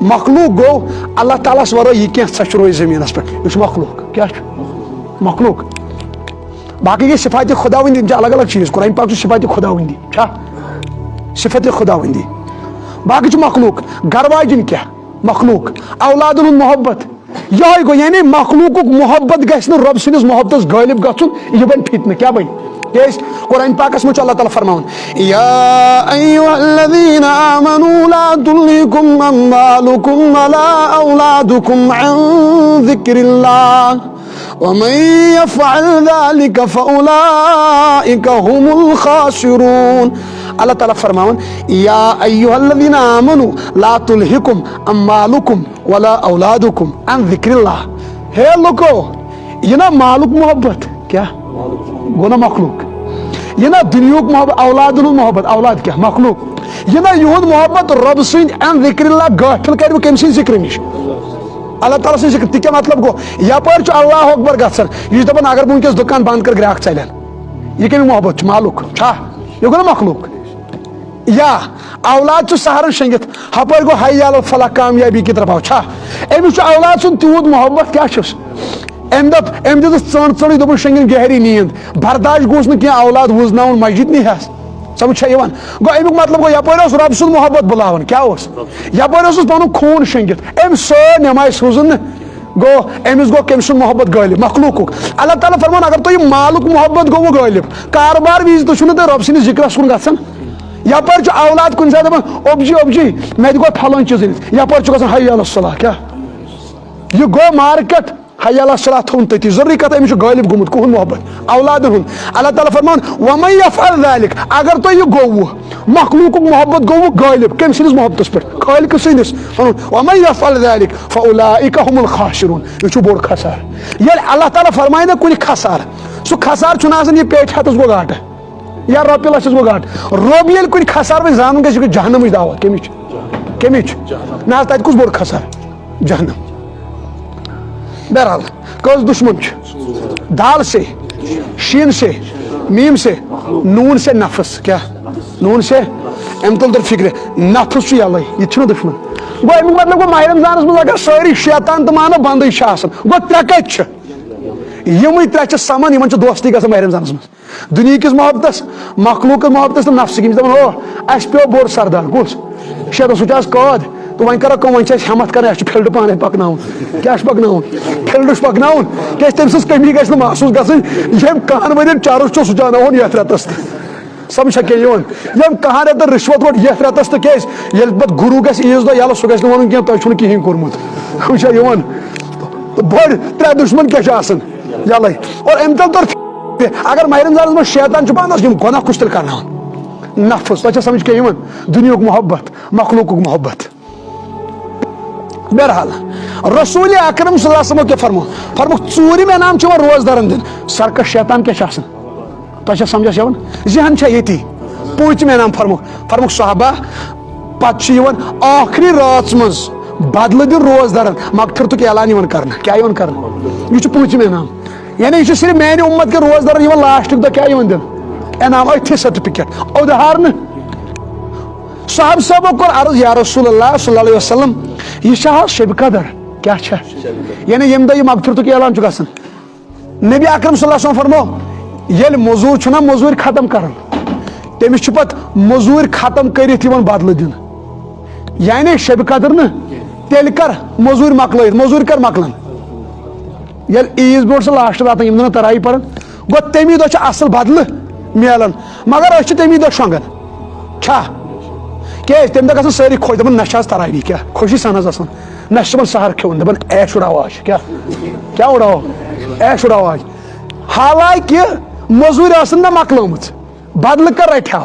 مخلوق گوٚو اللہ تعالیٰ ہَس وَرٲے یہِ کینٛہہ ژھۄچہِ روزِ زٔمیٖنَس پٮ۪ٹھ۔ یہِ چھُ مخلوق۔ کیٛاہ چھُ؟ مخلوق۔ باقٕے گٔے صفاتِ خداوندی، یِم چھِ الگ الگ چیٖز۔ قرآن پاک چھُ صفاتِ خداوندی۔ چھا؟ صفاتِ خداوندی۔ باقٕے چھُ مخلوق۔ گَرٕ واجِنۍ کیٛاہ؟ مخلوق۔ اولادن ہُنٛد محبت۔ یِہوٚے گوٚو، یعنی مخلوقُک محبت گژھِ نہٕ رۄب سٕنٛدِس محبتس غٲلب گژھُن، یہِ بنہِ فتنہٕ۔ کیٛاہ بنہِ؟ کیٛازِ؟ قرآن پاکس منٛز چھُ اللہ تعالیٰ فرماوان، يا أيها الذين آمنوا لا تلهكم أموالكم ولا أولادكم عن ذكر الله ومن يفعل ذلك فأولئك هم الخاسرون۔ اللہ تعالیٰ فرماوان، يا أيها الذين آمنوا لا تلهكم أموالكم ولا أولادكم عن ذكر الله۔ ہے لوکو، یہِ نا مالُک محبت، کیٛاہ؟ گوٚو نا مخلوق۔ یہِ نہ دُنیہُک محبت، اولادن ہُنٛد محبت، اولاد کیٛاہ؟ مخلوق۔ یہِ نہ یِہُنٛد محبت رۄب سٕنٛدۍ عن ذکر اللہ، غافل کرِ وۄنۍ کٔمۍ سٕنٛدِ ذکرٕ نِش؟ اللہ تعالیٰ سٕنٛدِ ذکر۔ تہِ کیٛاہ مطلب گوٚو؟ یپٲرۍ چھُ اللہ اکبر گژھان، یہِ چھُ دپان اگر بہٕ وٕنکیٚس دُکان بنٛد کرٕ، گراکھ ژلن۔ یہِ کٔمِس محبت چھُ؟ مالُک چھا؟ یہِ گوٚو نہ مخلوق۔ یا اولاد چھُ سحرن شۄنٛگِتھ، ہپٲرۍ گوٚو حی علی الفلاح، کامیابی کی طرف آو۔ چھا أمِس چھُ اولاد سُنٛد تیوٗت محبت؟ کیٛاہ چھُس؟ أمۍ دوٚپ، أمۍ دِژٕس ژٔنٛڈ ژٔنٛڈٕے، دوٚپُن شۄنٛگِن گہری نیٖند۔ برداش گوٚوُس نہٕ کینٛہہ، اولاد وُزناوُن مسجد نی ہس۔ سمجھ چھا یِوان؟ گوٚو اَمیُک مطلب گوٚو، یپٲرۍ اوس رۄب سُنٛد محبت بُلاوان۔ کیٛاہ اوس؟ یپٲرۍ اوسُس پنُن خوٗن شۄنٛگِتھ۔ أمۍ سٲر نٮ۪ماز سوٗزُن نہٕ۔ گوٚو أمِس گوٚو کٔمۍ سُنٛد محبت غٲلب؟ مخلوقُک۔ اللہ تعالیٰ فرمان، اگر تۄہہِ یہِ مالُک محبت گوٚوٕ غٲلب، کاربار وِزِ تہِ چھُو نہٕ تُہۍ رۄب سٕنٛدِس ذِکرَس کُن گژھان۔ یپٲرۍ چھُ اولاد کُنہِ ساتہٕ دَپان، "اوٚب جی، اوٚب جی، مےٚ تہِ گوٚو پھلٲنۍ چیٖز أنِتھ۔" یپٲرۍ چھُ گژھان، "حی علی الصلاح۔" کیٛاہ؟ یہِ گوٚو مارکیٹ، حی علی الصلاح تھوٚوُن تٔتی۔ ضروٗری کتھ، أمِس چھُ غٲلب گوٚمُت کُہُنٛد محبت، اولادن ہُنٛد۔ اللہ تعالیٰ فرمان، "ومن یفعل ذلک"، اگر تۄہہِ یہِ گوٚوٕ، مخلوقُک محبت گوٚوٕ غٲلب، کٔمۍ سٕنٛدِس محبتس پٮ۪ٹھ؟ خالقہٕ سٕنٛدِس۔ فرمووُن، "ومن یفعل ذلک فاولئک هم الخاسرون"، یہِ چھُ بوٚڑ خسارٕ۔ ییٚلہِ اللہ تعالیٰ فرمایہِ نہ کُنہِ خسارٕ، سُہ خسارٕ چھُنہٕ آسان یہِ پیٹہِ ہتس گوٚو گاٹہٕ یا رۄپیہِ لچھس گوٚو گاٹہٕ۔ رۄب ییٚلہِ کُنہِ خسارٕ وٕچھِ، زانُن گژھِ، یہِ گوٚو جہنمٕچ دعوت۔ کمِچ؟ کمِچ؟ نہ حظ، تتہِ کُس بوٚڑ خسارٕ؟ جہنم۔ بہرحال، کٔژ دشمن چھِ؟ دال سے، شین سے، میم سے، نون سے نفس۔ کیا؟ نون سے؟ أمۍ تُل تر فکرِ، نفس چھُ یلے، یہِ تہِ چھُنہٕ دشمن۔ گوٚو اَمیُک مطلب گوٚو، ماہِ رمضانس منٛز اگر سٲری شیطان تہٕ مانو بندٕے چھِ آسان، گوٚو ترٛےٚ کتہِ چھِ؟ یِمٕے ترٛےٚ چھِ سمان، یِمن چھِ دوستی گژھان ماہِ رمضانس منٛز۔ دُنیہکِس محبتس، مخلوقس محبتس تہٕ نفسہٕ کِنۍ۔ دپان، "ہو، اسہِ پیوٚو بوٚڑ سردار، کُس؟ شیطان، سُہ چھُ از قٲد۔ تہٕ وۄنۍ کرو کٲم، وۄنۍ چھِ اسہِ ہمت کرٕنۍ، اسہِ چھُ field پانے پکناوُن۔" کیٛاہ چھُ پکناوُن؟ Field چھُ پکناوُن، کیٛازِ تٔمۍ سٕنٛز کٔمی گژھِ نہٕ محسوٗس گژھٕنۍ۔ ییٚمۍ کہن ؤرین چرس چھُ، سُہ چاناوہون یتھ رٮ۪تس تہٕ۔ سمجھ چھا کینٛہہ یِوان؟ ییٚمۍ کہن رٮ۪تن رشوت روٚٹ یتھ رٮ۪تس تہٕ، کیٛازِ؟ ییٚلہِ پتہٕ گروٗ گژھِ عیٖذ دۄہ یلہٕ، سُہ گژھِ نہٕ ونُن کینٛہہ، "تۄہہِ چھُنہٕ کِہینۍ کوٚرمُت۔" سمجھ چھا یِوان؟ تہٕ بٔڑۍ ترٛےٚ دشمن کیٛاہ چھِ آسان؟ یلے۔ اور أمۍ تل توٚر فکرِ، اگر ماہِ رمضانس منٛز شیطان چھُ پانس، یِم گۄناہ کُس تیٚلہِ کرناوان؟ نفس۔ تۄہہِ چھا سمجھ کینٛہہ یِوان؟ دُنیہُک محبت، مخلوقُک محبت۔ بہرحال، رسول اکرم صلی اللہ علیہ وسلم کیٛاہ فرمو؟ فرموکھ، ژوٗرِم انعام چھُ یِوان روزدارن دِنہٕ۔ سرکش شیطان کیٛاہ چھُ آسان؟ تۄہہِ چھا سمجھس یِوان؟ ذہن چھا ییٚتی؟ پوٗنٛژِم انعام فرموکھ، فرموکھ صحابہ، پتہٕ چھُ یِوان ٲخری رٲژ منٛز بدلہٕ دیُن روزدارن، مغفرتُک اعلان یِوان کرنہٕ۔ کیٛاہ یِوان کرنہٕ؟ یہِ چھُ پوٗنٛژِم انعام۔ یعنی یہِ چھُ صرف میانہِ اُمت کٮ۪ن روزدارن یِوان لاسٹُک دۄہ کیٛاہ یِوان دِنہٕ؟ انعام، أتھی certificate۔ اُدہار نہٕ۔ صحابہ صٲبو کوٚر عرض، "یا رسول اللہ صلی اللہ علیہ وسلم، یہِ چھا حظ شبِ قدر؟ کیٛاہ چھا؟" یعنی ییٚمہِ دۄہ یہِ مغفرتُک اعلان چھُ گژھان۔ نبی اکرم صلی اللہ علیہ وسلم فرمو، ییٚلہِ مٔزوٗر چھُنہ مٔزوٗرۍ ختم کران، تٔمِس چھُ پتہٕ مٔزوٗرۍ ختم کٔرِتھ یِوان بدلہٕ دِنہٕ۔ یعنی شبِ قدر نہٕ، تیٚلہِ کر مٔزوٗرۍ مۄکلٲیِتھ، مٔزوٗرۍ کر مۄکلان؟ ییٚلہِ عیٖذ برونٛٹھ سُہ لاسٹ واتان، یِم دۄہ نہٕ تراوی پران، گوٚو تَمی دۄہ چھُ اصل بدلہٕ میلان، مگر أسۍ چھِ تَمی دۄہ شۄنٛگان۔ چھا؟ کیٛازِ؟ تَمہِ دۄہ گژھن سٲری خۄش، دَپان، "نہ چھِ آز تراوی کیٛاہ؟" خوشی سان حظ آسان۔ نہ چھِ تِمن سحر کھیوٚن، دَپان، "عیش اُڑاو آز، کیٛاہ؟ کیٛاہ اُڑاو؟ عیش اُڑاو آز۔" حالانکہِ مٔزوٗرۍ ٲسٕن نہ مۄکلٲمٕژ، بدلہٕ کر رَٹہِ ہا؟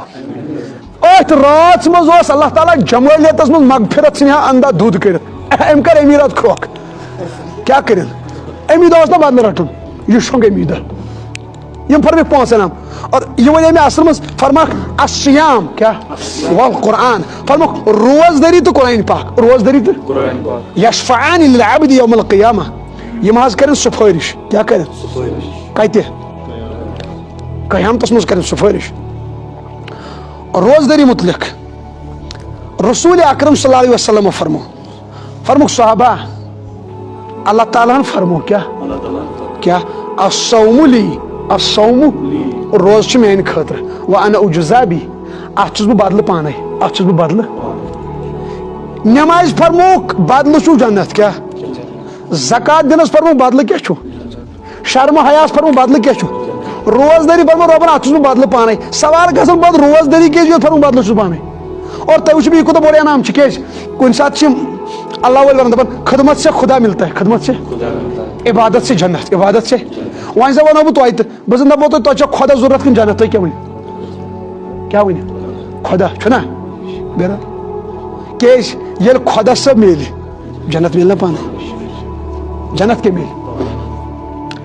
أتھۍ رٲژ منٛز اوس اللہ تعالیٰ جمٲلیتس منٛز مغفرت سٕنٛدِ ہا انداز دُد کٔرِتھ۔ أمۍ کٔر اَمی راتہٕ کھرٛۄکھ۔ کیٛاہ کٔرِن؟ اَمی دۄہ اوس نہ بدلہٕ رَٹُن، یہِ شۄنٛگ اَمی دۄہ۔ یِم فرمٲوِکھ پانٛژھ انعام۔ اور یہِ وَنے مےٚ اصل منٛز، فرماکھ الصیام، کیٛاہ؟ والقرآن۔ فرماکھ روزدٲری تہٕ قرآن پاک۔ روزدٲری تہٕ قرآن پاک۔ یشفعان للعبد یوم القیامہ۔ یِم حظ کَرن سُفٲرِش۔ کیٛاہ کَرن؟ سُفٲرِش۔ کَتہِ؟ قیامتس منٛز کَرن سُفٲرِش۔ روزدٲری متعلق رسول اکرم صلی اللہ علیہ وسلم فرمو، فرموکھ صحابہ، اللہ تعالیٰ ہن فرمو کیٛاہ؟ کیٛاہ؟ الصوم لی، الصوم، روزٕ چھُ میانہِ خٲطرٕ، وانا اجزی بہ، اتھ چھُس بہٕ بدلہٕ پانے، اتھ چھُس بہٕ بدلہٕ۔ نمازِ فرموکھ بدلہٕ چھُ جنت، کیٛاہ؟ زکوٰۃ دِنس فرموکھ بدلہٕ کیٛاہ چھُ؟ شرم حیاہس فرموو بدلہٕ کیٛاہ چھُ؟ روزدٲری فرموو رۄبن، اتھ چھُس بہٕ بدلہٕ پانے۔ سوال گژھن پتہٕ، روزدٲری کیٛازِ یوت فرموو بدلہٕ چھُس پانے؟ اور تۄہہِ وٕچھِو، یہِ کوٗتاہ بوٚڑ انعام چھُ۔ کیٛازِ؟ کُنہِ ساتہٕ چھِ یِم اللہ وٲلۍ ونان، دپان، "خدمت سے خدا ملتا ہے، خدمت سے۔" عبادت سے جنت، عبادت سے۔ وۄنۍ زن ونو بہٕ تۄہہِ تہٕ، بہٕ زن دپو تۄہہِ، تۄہہِ چھا خۄدا ضروٗرت کِنہٕ جنت؟ تُہۍ کیٛاہ ؤنِو؟ کیٛاہ ؤنِو؟ خۄدا چھُنہ؟ بہرحال۔ کیٛازِ؟ ییٚلہِ خۄدا صٲب میلہِ، جنت میلہِ نہ پانے؟ جنت کیٛاہ میلہِ؟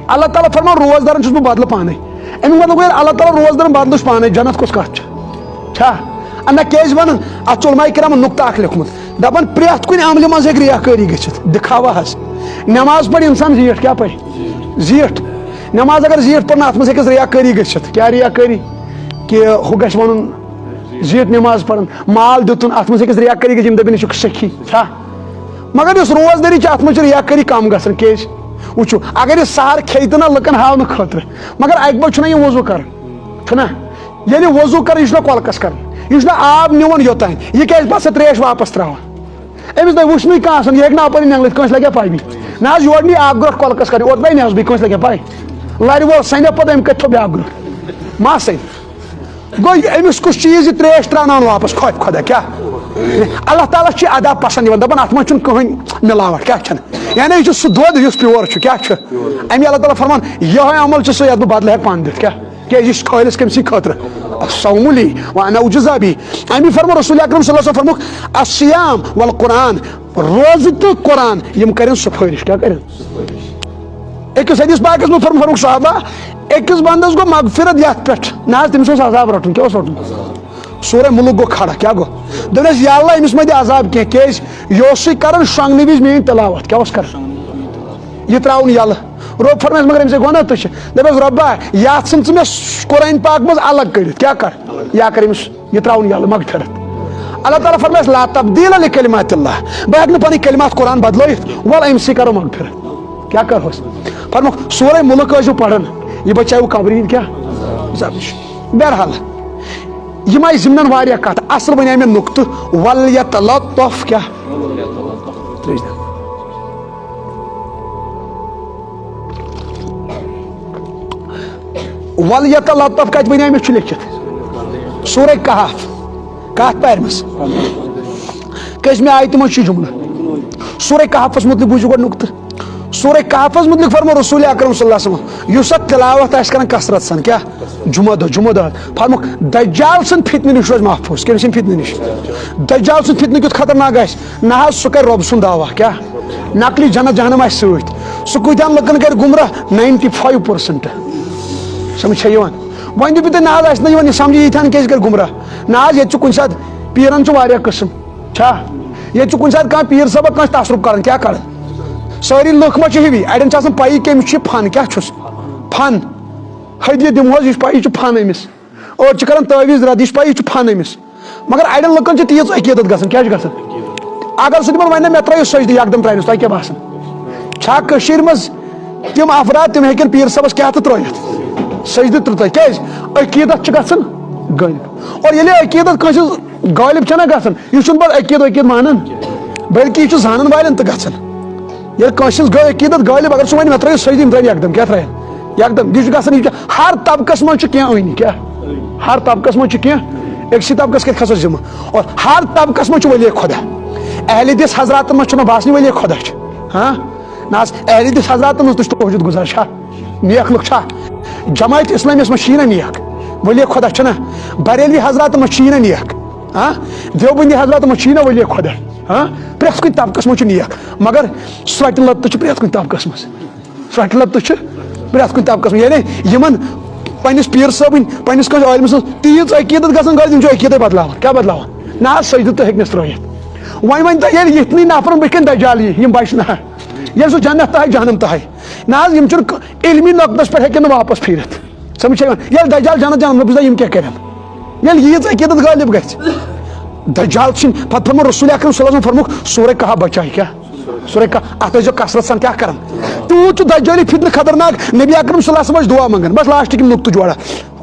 اللہ تعالیٰ فرماو، روزدارن چھُس بہٕ بدلہٕ پانے۔ اَمیُک مطلب گوٚو، ییٚلہِ اللہ تعالیٰ روزدَرَن بدلہٕ چھُ پانَے، جنت کُس کَتھ چھُ؟ چھا؟ اَدٕ نہ کیٛازِ وَنان؟ اَتھ چھُ علماء کرامن نُقطہٕ اَکھ لیوٚکھمُت، دَپان پرٛٮ۪تھ کُنہِ عملہِ منٛز ہیٚکہِ ریاکٲری گٔژھِتھ، دِکھاوا حظ۔ نٮ۪ماز پَرِ اِنسان زیٖٹھ، کیٛاہ پَرِ؟ زیٖٹھ۔ نٮ۪ماز اگر زیٖٹھ پَرِ نہ، اَتھ منٛز ہیٚکٮ۪س ریاکٲری گٔژھِتھ۔ کیٛاہ ریاکٲری؟ کہِ ہُہ گژھِ وَنُن زیٖٹھ نٮ۪ماز پَران، مال دیُتُن، اَتھ منٛز ہیٚکٮ۪س ریاکٲری گٔژھِتھ، یِم دَپن یہِ چھُکھ سخی، چھا؟ مگر یُس روزدٔری چھِ، اَتھ منٛز چھِ ریاکٲری کَم گژھان۔ کیٛازِ؟ وٕچھِو، اگر یہِ سحر کھیٚیہِ تہِ نہ لُکَن ہاونہٕ خٲطرٕ، مگر اَکہِ بَجہِ چھُنہ یہِ وضوٗ کَران، چھُنہ؟ ییٚلہِ وضوٗ کَران، یہِ چھُنہ کۄلکَس کَران، یہِ چھُنہ آب نِوان یوٚتام، یہِ کیٛازِ پَتہٕ سۄ ترٛیش واپَس ترٛاوان؟ أمِس نَے وٕچھ نٕے کانٛہہ آسان، یہِ ہیٚکہِ نہٕ اَپٲرۍ نٮ۪نٛگلِتھ، کٲنٛسہِ لَگہِ پَے؟ نہ حظ، یورٕ نی اَکھ گرٛۄٹھ کۄلکَس کَرٕنۍ، اوترٕ نَے نٮ۪صبٕے، کٲنٛسہِ لَگہِ پَے؟ لَرِ وول سَنہِ پَتہٕ أمۍ کَتہِ تھوٚو بیٛاکھ گرٛۄٹھ؟ ما سَنہِ۔ گوٚو أمِس کُس چیٖز یہِ ترٛیش ترٛاوناوان واپَس؟ خۄپہِ خۄدا، کیٛاہ؟ اللہ تعالیٰ چھِ ادا پسنٛد یِوان، دَپان اَتھ منٛز چھُنہٕ کٕہٕنۍ مِلاوَٹھ، کیٛاہ چھَنہٕ؟ یعنی یہِ چھُ سُہ دۄد یُس پیور چھُ، کیٛاہ چھُ؟ اَمی اللہ تعالیٰ فرمان، یِہوٚے عمل چھُ سُہ یَتھ بہٕ بدلہٕ ہٮ۪کہٕ پانہٕ دِتھ، کیٛاہ؟ کیٛازِ یہِ چھُ خٲلِص کٔمۍ سٕے خٲطرٕ؟ الصوم لی وانا اجزی بی۔ اَمی فرموو رسول اکرم صلی اللہ علیہ وسلم فرمووُکھ، الصیام والقرآن، روزٕ تہٕ قرآن، یِم کَرن سُفٲرِش، کیٛاہ کَرن؟ أکِس حدیث پاکس منٛز فرم-، فرمووُکھ صحابہ، أکِس بندس گوٚو مغفرت یتھ پٮ۪ٹھ، نہ حظ، تٔمِس اوس عذاب رٹُن۔ کیٛاہ اوس رٹُن؟ سورہ مُلک گوٚو کھڑا، کیٛاہ گوٚو؟ دوٚپنس، یا اللہ، أمِس مہ دِ عذاب کینٛہہ، کیٛازِ یہِ اوسُے کران شۄنٛگنہٕ وِزِ میٲنۍ تلاوت۔ کیٛاہ اوس کران؟ یہِ ترٛاوُن یَلہٕ۔ رۄب فرمایس، مگر أمۍ سۭتۍ گوٚو نا تہٕ چھِ۔ دَپٮ۪س، رۄبا، یَتھ ژھٕن ژٕ مےٚ قرآن پاک منٛز الگ کٔڑِتھ، کیٛاہ کر؟ یا کر أمِس یہِ ترٛاوُن یَلہٕ، مغفرت۔ اللہ تعالیٰ فرمایس، لا تبدیل لکلمات اللہ، بہٕ ہٮ۪کہٕ نہٕ پنٕنۍ کلمات قرآن بدلٲیِتھ، وَلہٕ أمۍ سٕے کرو مغفرت۔ کیٛاہ کرہوس؟ فرموکھ، سورہ مُلک ٲسِو پران، یہِ بچاوٕ قبرِ ہِنٛدۍ کیٛاہ؟ عذاب نِش۔ بہرحال، یِم آیہِ ضمنن واریاہ کتھ، اصل بنیٛاے مےٚ نُقطہٕ، ولیتلطف کیٛاہ؟ ولیتلطف کتہِ بنیٛاے مےٚ؟ چھُ لیکھِتھ سورہ کہف، کتھ پارِ منٛز؟ کٔژمہِ آیتہِ منٛز چھُ جملہٕ؟ سورہ کہفس مُتعلق بوٗزِو گۄڈٕ نُقطہٕ۔ سورہ کہفس مُتعلق فرموو رسول اکرم صلی اللہ علیہ وسلم، یُس اتھ تلاوت آسہِ کران کثرت سان، کیٛاہ؟ جمعہ دۄہ، جمعہ دۄہ۔ فرموکھ، دجال سٕنٛدِ فتنہٕ نِش روزِ محفوظ۔ کٔمۍ سٕنٛدِ فتنہٕ نِش؟ دجال سُنٛد فتنہٕ کیُتھ خطرناک آسہِ؟ نہ حظ، سُہ کرِ رۄب سُنٛد دعویٰ۔ کیٛاہ؟ نقلی جنت جہنم آسہِ سۭتۍ۔ سُہ کۭتیٛاہن لُکن کرِ گمراہ؟ Ninety five percent. سمجھ چھا یِوان؟ وۄنۍ دٔپِو تُہۍ، نہ حظ، اَسہِ نہ یِوان یہِ سمجھ، ییٖتۍ ہن کیٛازِ کرِ گمراہ؟ نہ حظ، ییٚتہِ چھُ کُنہِ ساتہٕ پیٖرن چھُ واریاہ قٕسم۔ چھا؟ ییٚتہِ چھُ کُنہِ ساتہٕ کانٛہہ پیٖر صٲبا کٲنٛسہِ تصرُف کران، کیٛاہ کران؟ سٲری لُکھ ما چھِ ہِوی؟ اَڑٮ۪ن چھِ آسان پَیی کٔمِس چھُ یہِ فن، کیٛاہ چھُس؟ فن۔ ہدیہِ دِمہوس، یہِ چھُ پَے، یہِ چھُ فن أمِس۔ أڑۍ چھِ کران تعویٖذ رد، یہِ چھُ پَے، یہِ چھُ فن أمِس۔ مگر اَڑٮ۪ن لُکن چھِ تیٖژ عقیٖدت گژھان، کیٛاہ چھِ گژھان؟ اگر سُہ تِمن وَنہِ نا، مےٚ ترٲیِو سجدٕ یکدم ترٛاونس، تۄہہِ کیٛاہ باسان؟ چھا کٔشیٖرِ منٛز تِم افراد، تِم ہیٚکن پیٖر صٲبس کیٛاہ تہٕ ترٲیِتھ؟ سجدٕ تہٕ ترٲیِتھ۔ کیٛازِ؟ عقیٖدت چھِ گژھان غٲلب۔ اور ییٚلہِ عقیٖدت کٲنٛسہِ ہٕنٛز غٲلب چھَنہ گژھان، یہِ چھُنہٕ پتہٕ عقیٖدٕ عقیٖدٕ مانان، بلکہِ یہِ چھُ زانن والٮ۪ن تہِ گژھان۔ ییٚلہِ کٲنٛسہِ ہٕنٛز غٲ-، عقیٖدت غٲلب، اگر سُہ وَنہِ، مےٚ ترٲیِو سجدٕ، یِم ترٲیِن یکدم، کیٛاہ ترٲیِن؟ یکدم۔ یہِ چھُ گژھان، یہِ چھُ، ہر طبقس منٛز چھُ کینٛہہ أنۍ، کیٛاہ؟ ہر طبقس منٛز چھُ کینٛہہ، أکسٕے طبقس کتہِ کھسو ذمہٕ؟ اور ہر طبقس منٛز چھُ ولی خۄدا۔ اہل حدیث حضراتن منٛز چھُنہٕ باسنٕے ولی خۄدا چھُ۔ ہاں؟ نہ حظ، اہل حدیث حضراتن منٛز تہِ چھُ توحیٖد گُزار چھا؟ نیک لُکھ چھا؟ جماعت اسلامیس منٛز چھِی نہ نیک؟ ولی خۄدا چھُنہ؟ بریلوی حضراتن منٛز چھِی نہ نیک؟ ہاں؟ دیوبندی حضراتن منٛز چھِی نہ ولی خۄدا؟ ہاں؟ پرٛٮ۪تھ کُنہِ طبقس منٛز چھُ نیک، مگر سۄٹہِ لت تہِ چھُ پرٛٮ۪تھ کُنہِ طبقس منٛز۔ سۄ حقیٖقت تہِ چھِ پرٛٮ۪تھ کُنہِ طبقس منٛز۔ یعنی یِمن پننِس پیٖر صٲبٕنۍ، پننِس کٲنٛسہِ عٲلمہٕ سٕنٛز تیٖژ عقیٖدت گژھن غٲلب، یِم چھِ عقیٖدے بدلاوان۔ کیٛاہ بدلاوان؟ نہ حظ، سجدٕ تہِ ہیٚکہِ نہٕ ترٲیِتھ۔ وۄنۍ ؤنۍ تو، ییٚلہِ یِتھنٕے نفرن بٕتھِ کَنۍ دجال یی، یِم بچہِ نہ؟ ییٚلہِ سُہ جنت تہِ ہاوِ، جہنم تہِ ہاوِ۔ نہ حظ، یِم چھِنہٕ ک-، علمی نۄقطس پٮ۪ٹھ ہیٚکن نہٕ واپس پھیٖرِتھ۔ سمجھ چھا یِوان؟ ییٚلہِ دجال جنت جہنم لوٚب، یِم کیٛاہ کرن؟ ییٚلہِ ییٖژ عقیٖدت غٲلب گژھِ۔ دجال چھِنہٕ، پتہٕ فرموو رسول اکرم صلی اللہ علیہ وسلم، فرمووُکھ، سورہ کہف بچاے کیٛاہ؟ سورہ کہف، اتھ ٲسۍزیو کثرت سان کیٛاہ کران؟ تیوٗت چھُ دجٲلی فتنہٕ خطرناک۔ نبی اکرم صلی اللہ علیہ وسلم ٲسۍ دعا منگان، بس لاسٹٕکۍ یِم نقطہٕ جوڑا۔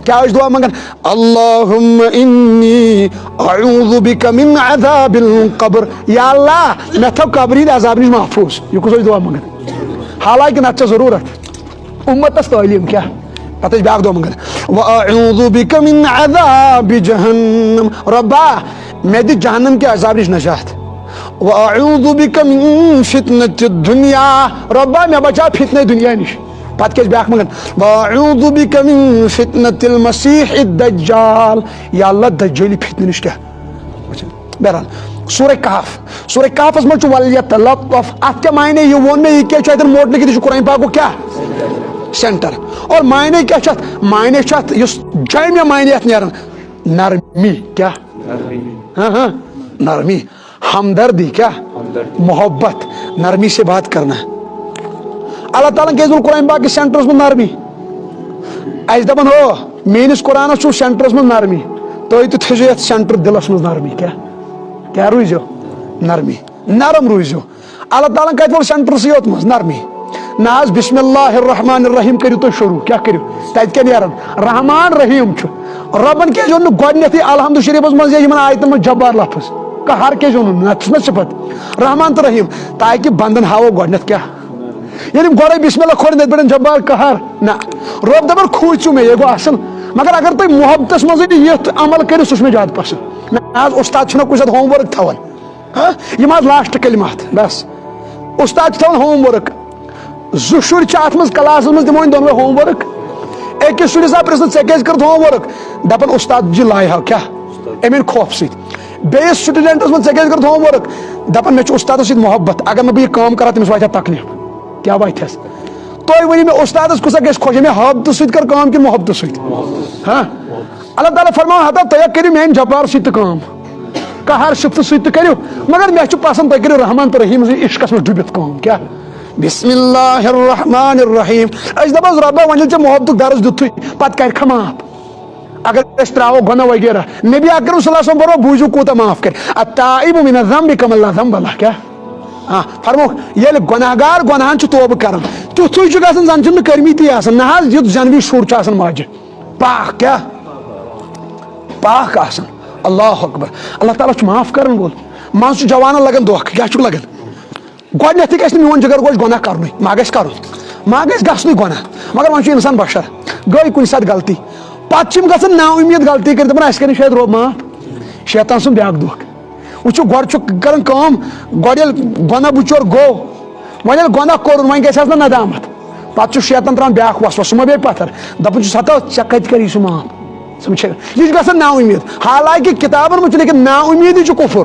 کیٛاہ ٲسۍ دعا منگان؟ اللہم انی اعوذ بک من عذاب القبر۔ یا اللہ، مےٚ تھاو قبرِ ہِنٛدِ عذاب نِش محفوظ۔ یہِ کُس اوس دعا منگان؟ حالانکہ نتہٕ چھےٚ ضروٗرت۔ امتس تعلیٖم کیٛاہ؟ پتہٕ ٲسۍ بیٛاکھ دعا منگان، وَأَعُوذُ بِكَ مِنْ عَذَابِ جَهَنَّمَ۔ رۄبا، مےٚ دِ جہنم کہِ عذاب نِش نجات۔ وَأَعُوذُ بِكَ مِنْ فِتْنَةِ الدُّنْيَا۔ رۄبا، مےٚ بچاو فتنہٕ دُنیا نِش۔ پتہٕ کیٛاہ ٲسۍ بیٛاکھ منگان؟ وَأَعُوذُ بِكَ مِنْ فِتْنَةِ الْمَسِيحِ الدَّجَّالِ۔ یا اللہ، دجٲلی فتنہٕ نِش کیٛاہ؟ بہرحال، سورہ کہف، سورہ کہفس منٛز چھُ ولیتلطف۔ اتھ کیٛاہ معنی؟ یہِ ووٚن مےٚ، یہِ کیٛاہ چھُ اتٮ۪ن موٹنہٕ کِتھ؟ یہِ چھُ قرآن پاکُک کیٛاہ؟ سینٹر۔ اور معنی کیا چھُ اتھ؟ معنی چھُ اتھ، یُس جامع معنی اتھ نیران، نرمی۔ کیا؟ ہاں، ہاں، نرمی۔ ہمدردی۔ کیا؟ محبت، نرمی سے بات کرنا۔ اللہ تعالیٰ ہن کیازِ ووٚن قرآن پاک کِس سینٹرس منٛز نرمی؟ اسہِ دپان، ہو، میٲنِس قرآنس چھُ سینٹرس منٛز نرمی، تُہۍ تہِ تھٲیزیو یتھ سینٹر دلس منٛز نرمی۔ کیا؟ کیا روٗزِو؟ نرمی، نرم روٗزِو۔ اللہ تعالیٰ ہن کتہِ ووٚن سینٹرسٕے یوت منٛز نرمی؟ نہ حظ، بسم اللہ الرحمن الرحیم کٔرِو تُہۍ شروع۔ کیٛاہ کٔرِو؟ تتہِ کیٛاہ نیران؟ رحمان رحیم چھُ۔ ربن کیٛازِ ووٚن نہٕ گۄڈٕنیتھٕے الحمد شریفس منٛز یا یِمن آیتن منٛز جبار لفظ؟ قہر کیٛازِ ووٚنُن؟ نہ، چھُ نہ صفت رحمان تہٕ رحیم، تاکہِ بندن ہاوو گۄڈٕنیتھ کیٛاہ؟ ییٚلہِ یِم گۄڈے بسم اللہ کھولن، تتہِ پٮ۪ٹھ جبار قہر۔ نہ، رب دپان کھوٗژِو مےٚ، یہِ گوٚو اصل۔ مگر اگر تُہۍ محبتس منٛز یتھ عمل کٔرِو، سُہ چھُ مےٚ زیادٕ پسند۔ نہ حظ، استاد چھُنہ کُنہِ ساتہٕ ہوم ورک تھاوان۔ ہاں، یِم حظ لاسٹ کلمات، بس۔ استاد چھُ تھاوان ہوم ورک۔ زٕ شُرۍ چھِ اتھ منٛز کلاسس منٛز، تِمو أنۍ دۄنوے ہوم ورک۔ أکِس شُرِس آو پرژھنہٕ، "ژےٚ کیازِ کٔرٕتھ ہوم ورک؟" دپان، "استاد جی لایہِ ہا کیٛاہ؟" أمۍ أنۍ خوف سۭتۍ۔ بیٚیِس سٹوڈنٹس منٛز، "ژےٚ کیازِ کٔرٕتھ ہوم ورک؟" دپان، "مےٚ چھُ استادس سۭتۍ محبت، اگر نہٕ بہٕ یہِ کٲم کرٕ ہا، تٔمِس واتہِ ہا تکلیف۔" کیٛاہ واتہِ ہس؟ تُہۍ ؤنِو مےٚ، استادس کُس اکھ گژھِ خۄش؟ أمۍ محبتہٕ سۭتۍ کٔر کٲم کِنہٕ محبتہٕ سۭتۍ؟ ہاں؟ اللہ تعالیٰ فرماوان، ہتا تُہۍ کٔرِو میانہِ جبار سۭتۍ تہِ کٲم، قہر شفتہٕ سۭتۍ تہِ کٔرِو، مگر مےٚ چھُ پسند تُہۍ کٔرِو رحمان تہٕ رحیم سٕنٛدِ عشقس منٛز ڈُبِتھ کٲم۔ کیٛاہ؟ بسم اللہ الرحمن الرحیم۔ أسۍ دپس، رۄبا، وۄنۍ ییٚلہِ ژےٚ محبتُک درس دیُتھُے، پتہٕ کرِ کھا معاف؟ اگر أسۍ ترٛاوو گۄناہ وغیرہ، نبی اکرم صلی اللہ علیہ وسلم فرموو، بوٗزِو کوٗتاہ معاف کرِ، التائب من الذنب کمن لا ذنب لہ۔ کیٛاہ؟ آ، فرموو، ییٚلہِ گۄناہ گار گۄناہن چھُ توبہٕ کران، تیُتھُے چھُ گژھان زن چھِنہٕ کٔرمٕتی آسان۔ نہ حظ، یُتھ زٮ۪نوٕے شُر چھُ آسان ماجہِ۔ پاک۔ کیٛاہ؟ پاک آسان۔ اللہ اکبر۔ اللہ تعالیٰ چھُ معاف کرن وول۔ منٛزٕ چھُ جوانن لگان دھوکہٕ۔ کیٛاہ چھُکھ لگان؟ گۄڈٕنیتھٕے گژھِ نہٕ میون جگر گوش گۄناہ کرنُے، ما گژھِ کرُن، ما گژھِ گژھنُے گۄناہ۔ مگر وۄنۍ چھُ انسان بشر، گٔے کُنہِ ساتہٕ غلطی، پتہٕ چھِ یِم گژھان نا اُمید غلطی کٔرِتھ، دپان، "اسہِ کرِ نہٕ شاید رۄب معاف۔" شیطان سُنٛد بیاکھ دھوکہٕ۔ وٕچھِو، گۄڈٕ چھُ کران کٲم، گۄڈٕ ییٚلہِ گۄناہ بچور گوٚو، وۄنۍ ییٚلہِ گۄناہ کوٚرُن، وۄنۍ گژھِ آسہٕ نہٕ ندامت۔ پتہٕ چھُ شیطان ترٛاوان بیاکھ وسوسہٕ، سُہ ما بیٚہہِ پتھر، دپان چھُس، "ہتا، ژےٚ کتہِ کری سُہ معاف؟" سُہ وٕچھِ، یہِ چھُ گژھان نا اُمید۔ حالانکہ کتابن منٛز چھُ لیکھِتھ، نا اُمیدی چھُ کفر۔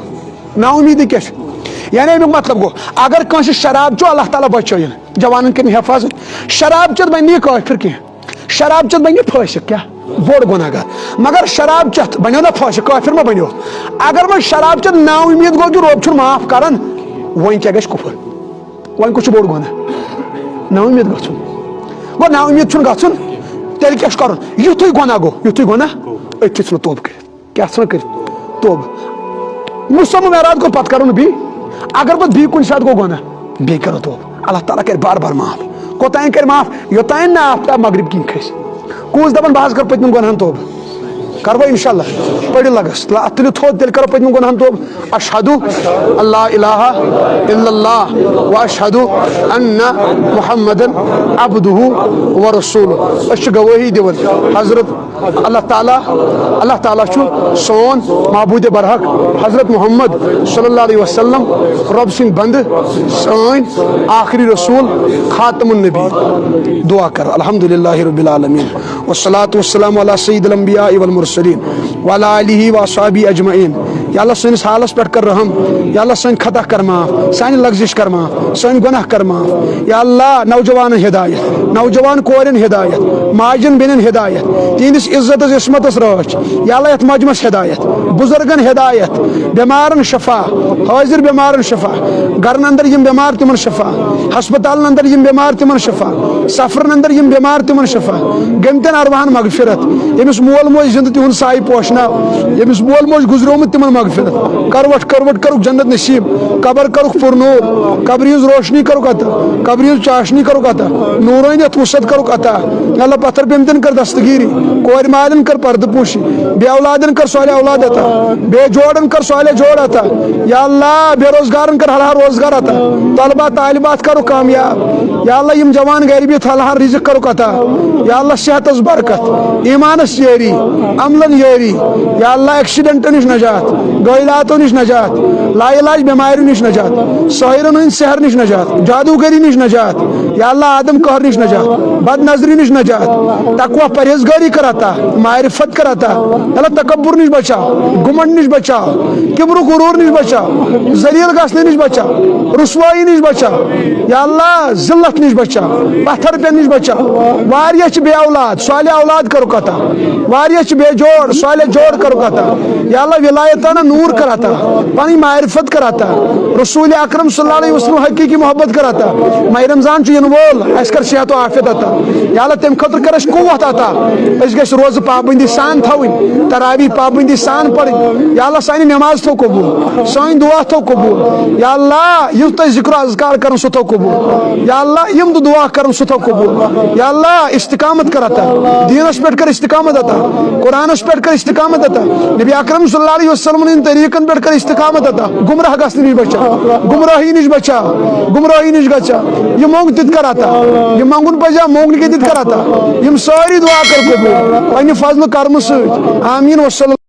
نا اُمیدی کیٛاہ چھُ؟ یعنی امیُک مطلب گوٚو، اگر کٲنٛسہِ شراب چھُ، اللہ تعالیٰ بچٲیِن، جوانن کٔرِن حفاظت۔ شراب چٮ۪تھ بنہِ نہٕ یہِ کٲفر کینٛہہ۔ شراب چٮ۪تھ بنہِ فٲسِق، کیٛاہ؟ بوٚڑ گۄناہ گار۔ مگر شراب چٮ۪تھ بنیو نہ فٲسِق، کٲفر ما بنیو؟ اگر وۄنۍ شراب چٮ۪تھ نا اُمید گوٚو کہِ رۄب چھُنہٕ معاف کران، وۄنۍ کیٛاہ گژھِ؟ کُفر۔ وۄنۍ کُس چھُ بوٚڑ گۄناہ؟ نا اُمید گژھُن۔ گوٚو نا اُمید چھُنہٕ گژھُن، تیٚلہِ کیٛاہ چھُ کرُن؟ یُتھُے گۄناہ گوٚو، یُتھُے گۄناہ، أتھۍ چھُنہٕ توبہٕ کٔرِتھ۔ کیٛاہ ژھٕنو کٔرِتھ؟ توبہٕ۔ مُصمم ارادٕ کوٚر، پتہٕ کرو نہٕ بیٚیہِ۔ اگر پتہٕ بیٚیہِ کُنہِ ساتہٕ گوٚو گۄناہ، بیٚیہِ کرو توبہٕ۔ اللہ تعالیٰ کرِ بار بار معاف۔ کوٚتام کرِ معاف؟ یوٚتام نہٕ آفتاب مغرب کِنۍ کھسہِ۔ کُس دپان، "بہٕ حظ کرٕ پٔتمٮ۪ن گۄناہن توبہٕ"؟ کرو انشاءاللہ۔ پٔرِو لگس۔ لا، اتھ تُلِو تھوٚد، تیٚلہِ کرو پٔتمٮ۪ن گۄناہن توبہٕ۔ اشہدو اللہ الہ الا اللہ و اشہدو ان محمدن عبدہ و رسولہ۔ أسۍ چھِ گوٲہی دِوان حضرت اللہ تعالیٰ، اللہ تعالیٰ چھُ سون معبود برحق حضرت محمد صلی اللہ علیہ وسلم، رۄب سٕنٛدۍ بندٕ، سٲنۍ آخری رسول، خاتم النبی۔ دعا کر، الحمدللہ رب العالمین، والصلاة والسلام علی سید الانبیاء والمرسلین، وعلی آلہ واصحابہ اجمعین۔ یا اللہ، سٲنِس حالس پٮ۪ٹھ کر رحم۔ یا اللہ، سٲنۍ خطا کر معاف، سانہِ لغزش کر معاف، سٲنۍ گۄناہ کر معاف۔ یا اللہ، نوجوانن ہدایت، نوجوان کورٮ۪ن ہدایت، ماجن بیٚنٮ۪ن ہدایت، تِہنٛدِس عزتس عصمتس رٲچھ۔ یا اللہ، یتھ مجمس ہدایت، بزرگن ہدایت، بٮ۪مارن شفا، حٲضِر بٮ۪مارن شفا، گرن اندر یِم بٮ۪مار تِمن شفا، ہسپتالن اندر یِم بٮ۪مار تِمن شفا، سفرن اندر یِم بٮ۪مار تِمن شفا، گٔمتٮ۪ن ارواحن مغفرت، ییٚمِس مول موج زندٕ تِہُنٛد سایہِ پوشناو، ییٚمِس مول موج گُزریومُت تِمن مغفرت، کروٹ کروٹ کرُکھ جنت نصیب، قبر کرُکھ پُر نوٗر، قبرِ ہٕنٛز روشنی کرُکھ عطا، قبرِ ہٕنٛز چاشنی کرُکھ عطا، نوٗرٲنیت وسعت کرُکھ عطا۔ یا اللہ، پتھر پیمتٮ۪ن کر دستگیری، کورِ مالٮ۪ن کر پردٕ پوشی، بے اولادن کر صالح اولاد عطا، بے جوڑن کر صالح جوڑ عطا۔ یا اللہ، بے روزگارن کر حلال روزگار عطا، طلبہ طالبات کرُکھ کامیاب۔ یا اللہ، یِم جوان گرِ بِہِتھ حلال رزق کرُکھ عطا۔ یا اللہ، صحتس برکت، ایمانس یٲری، عملن یٲری۔ یا اللہ، ایکسیڈنٹو نِش نجات، گٲلاتو نِش نجات، لا علاج بیماریو نِش نجات، سٲحرن ہٕنٛدۍ سحر نِش نجات، جادوگری نِش نجات۔ یا اللہ، آدم قہر نِش نجات، بد نظری نِش نجات، تقوی پرہیزگٲری کر عطا، معرفت کر عطا۔ یا اللہ، تکبر نِش بچاو، گمنڈ نِش بچاو، کبر و غرور نِش بچاو، ذلیل گژھنہٕ نِش بچا، رسوٲیی نِش بچا، یا اللہ ذلت نِش بچا، پتھر پٮ۪نہٕ نِش بچا۔ واریاہ چھِ بے اولاد، صالح اولاد کٔرٕکھ عطا۔ واریاہ چھِ بے جوڑ، صالح جوڑ کٔرٕکھ عطا۔ یا اللہ ولایتانہ نور کر عطا، پنٕنۍ معرفت کر عطا، رسول اکرم صلی اللہ علیہ وسلم حقیقی محبت کر عطا۔ ماہِ رمضان چھُ یِنہٕ وول، اَسہِ کر صحت و عافیت عطا۔ یا اللہ تَمہِ خٲطرٕ کر اَسہِ قوت عطا، أسۍ گٔژھۍ روزٕ پابندی سان تھاوٕنۍ، تراویح پابندی سان پرٕنۍ۔ یا اللہ سانہِ نماز تھو قبول، سٲنۍ دعا تھو قبول۔ یا اللہ یُس تۄہہِ ذکر و اذکار کرن سُہ تھو قبول۔ یا اللہ یِم تہٕ دعا کرن سُہ تھو قبول۔ یا اللہ استقامت کر عطا، دینس پٮ۪ٹھ کر استقامت عطا، قرآنس پٮ۪ٹھ کر استقامت عطا، نبی اکرم صلی اللہ علیہ وسلم ہٕنٛدٮ۪ن طریقن پٮ۪ٹھ کر استقامت عطا۔ گمراہ گژھنہٕ نِش بچا، گمراہی نِش بچا، گمراہی نِش گژھا۔ یہِ مۄنگ تہِ تہِ کر عطا، یہِ منگُن پزیا مۄنگ نہٕ کینٛہہ تہِ تہِ کر عطا۔ یِم سٲری دعا کر قبول پننہِ فضلہٕ کرمہٕ سۭتۍ۔ آمین۔ وصلی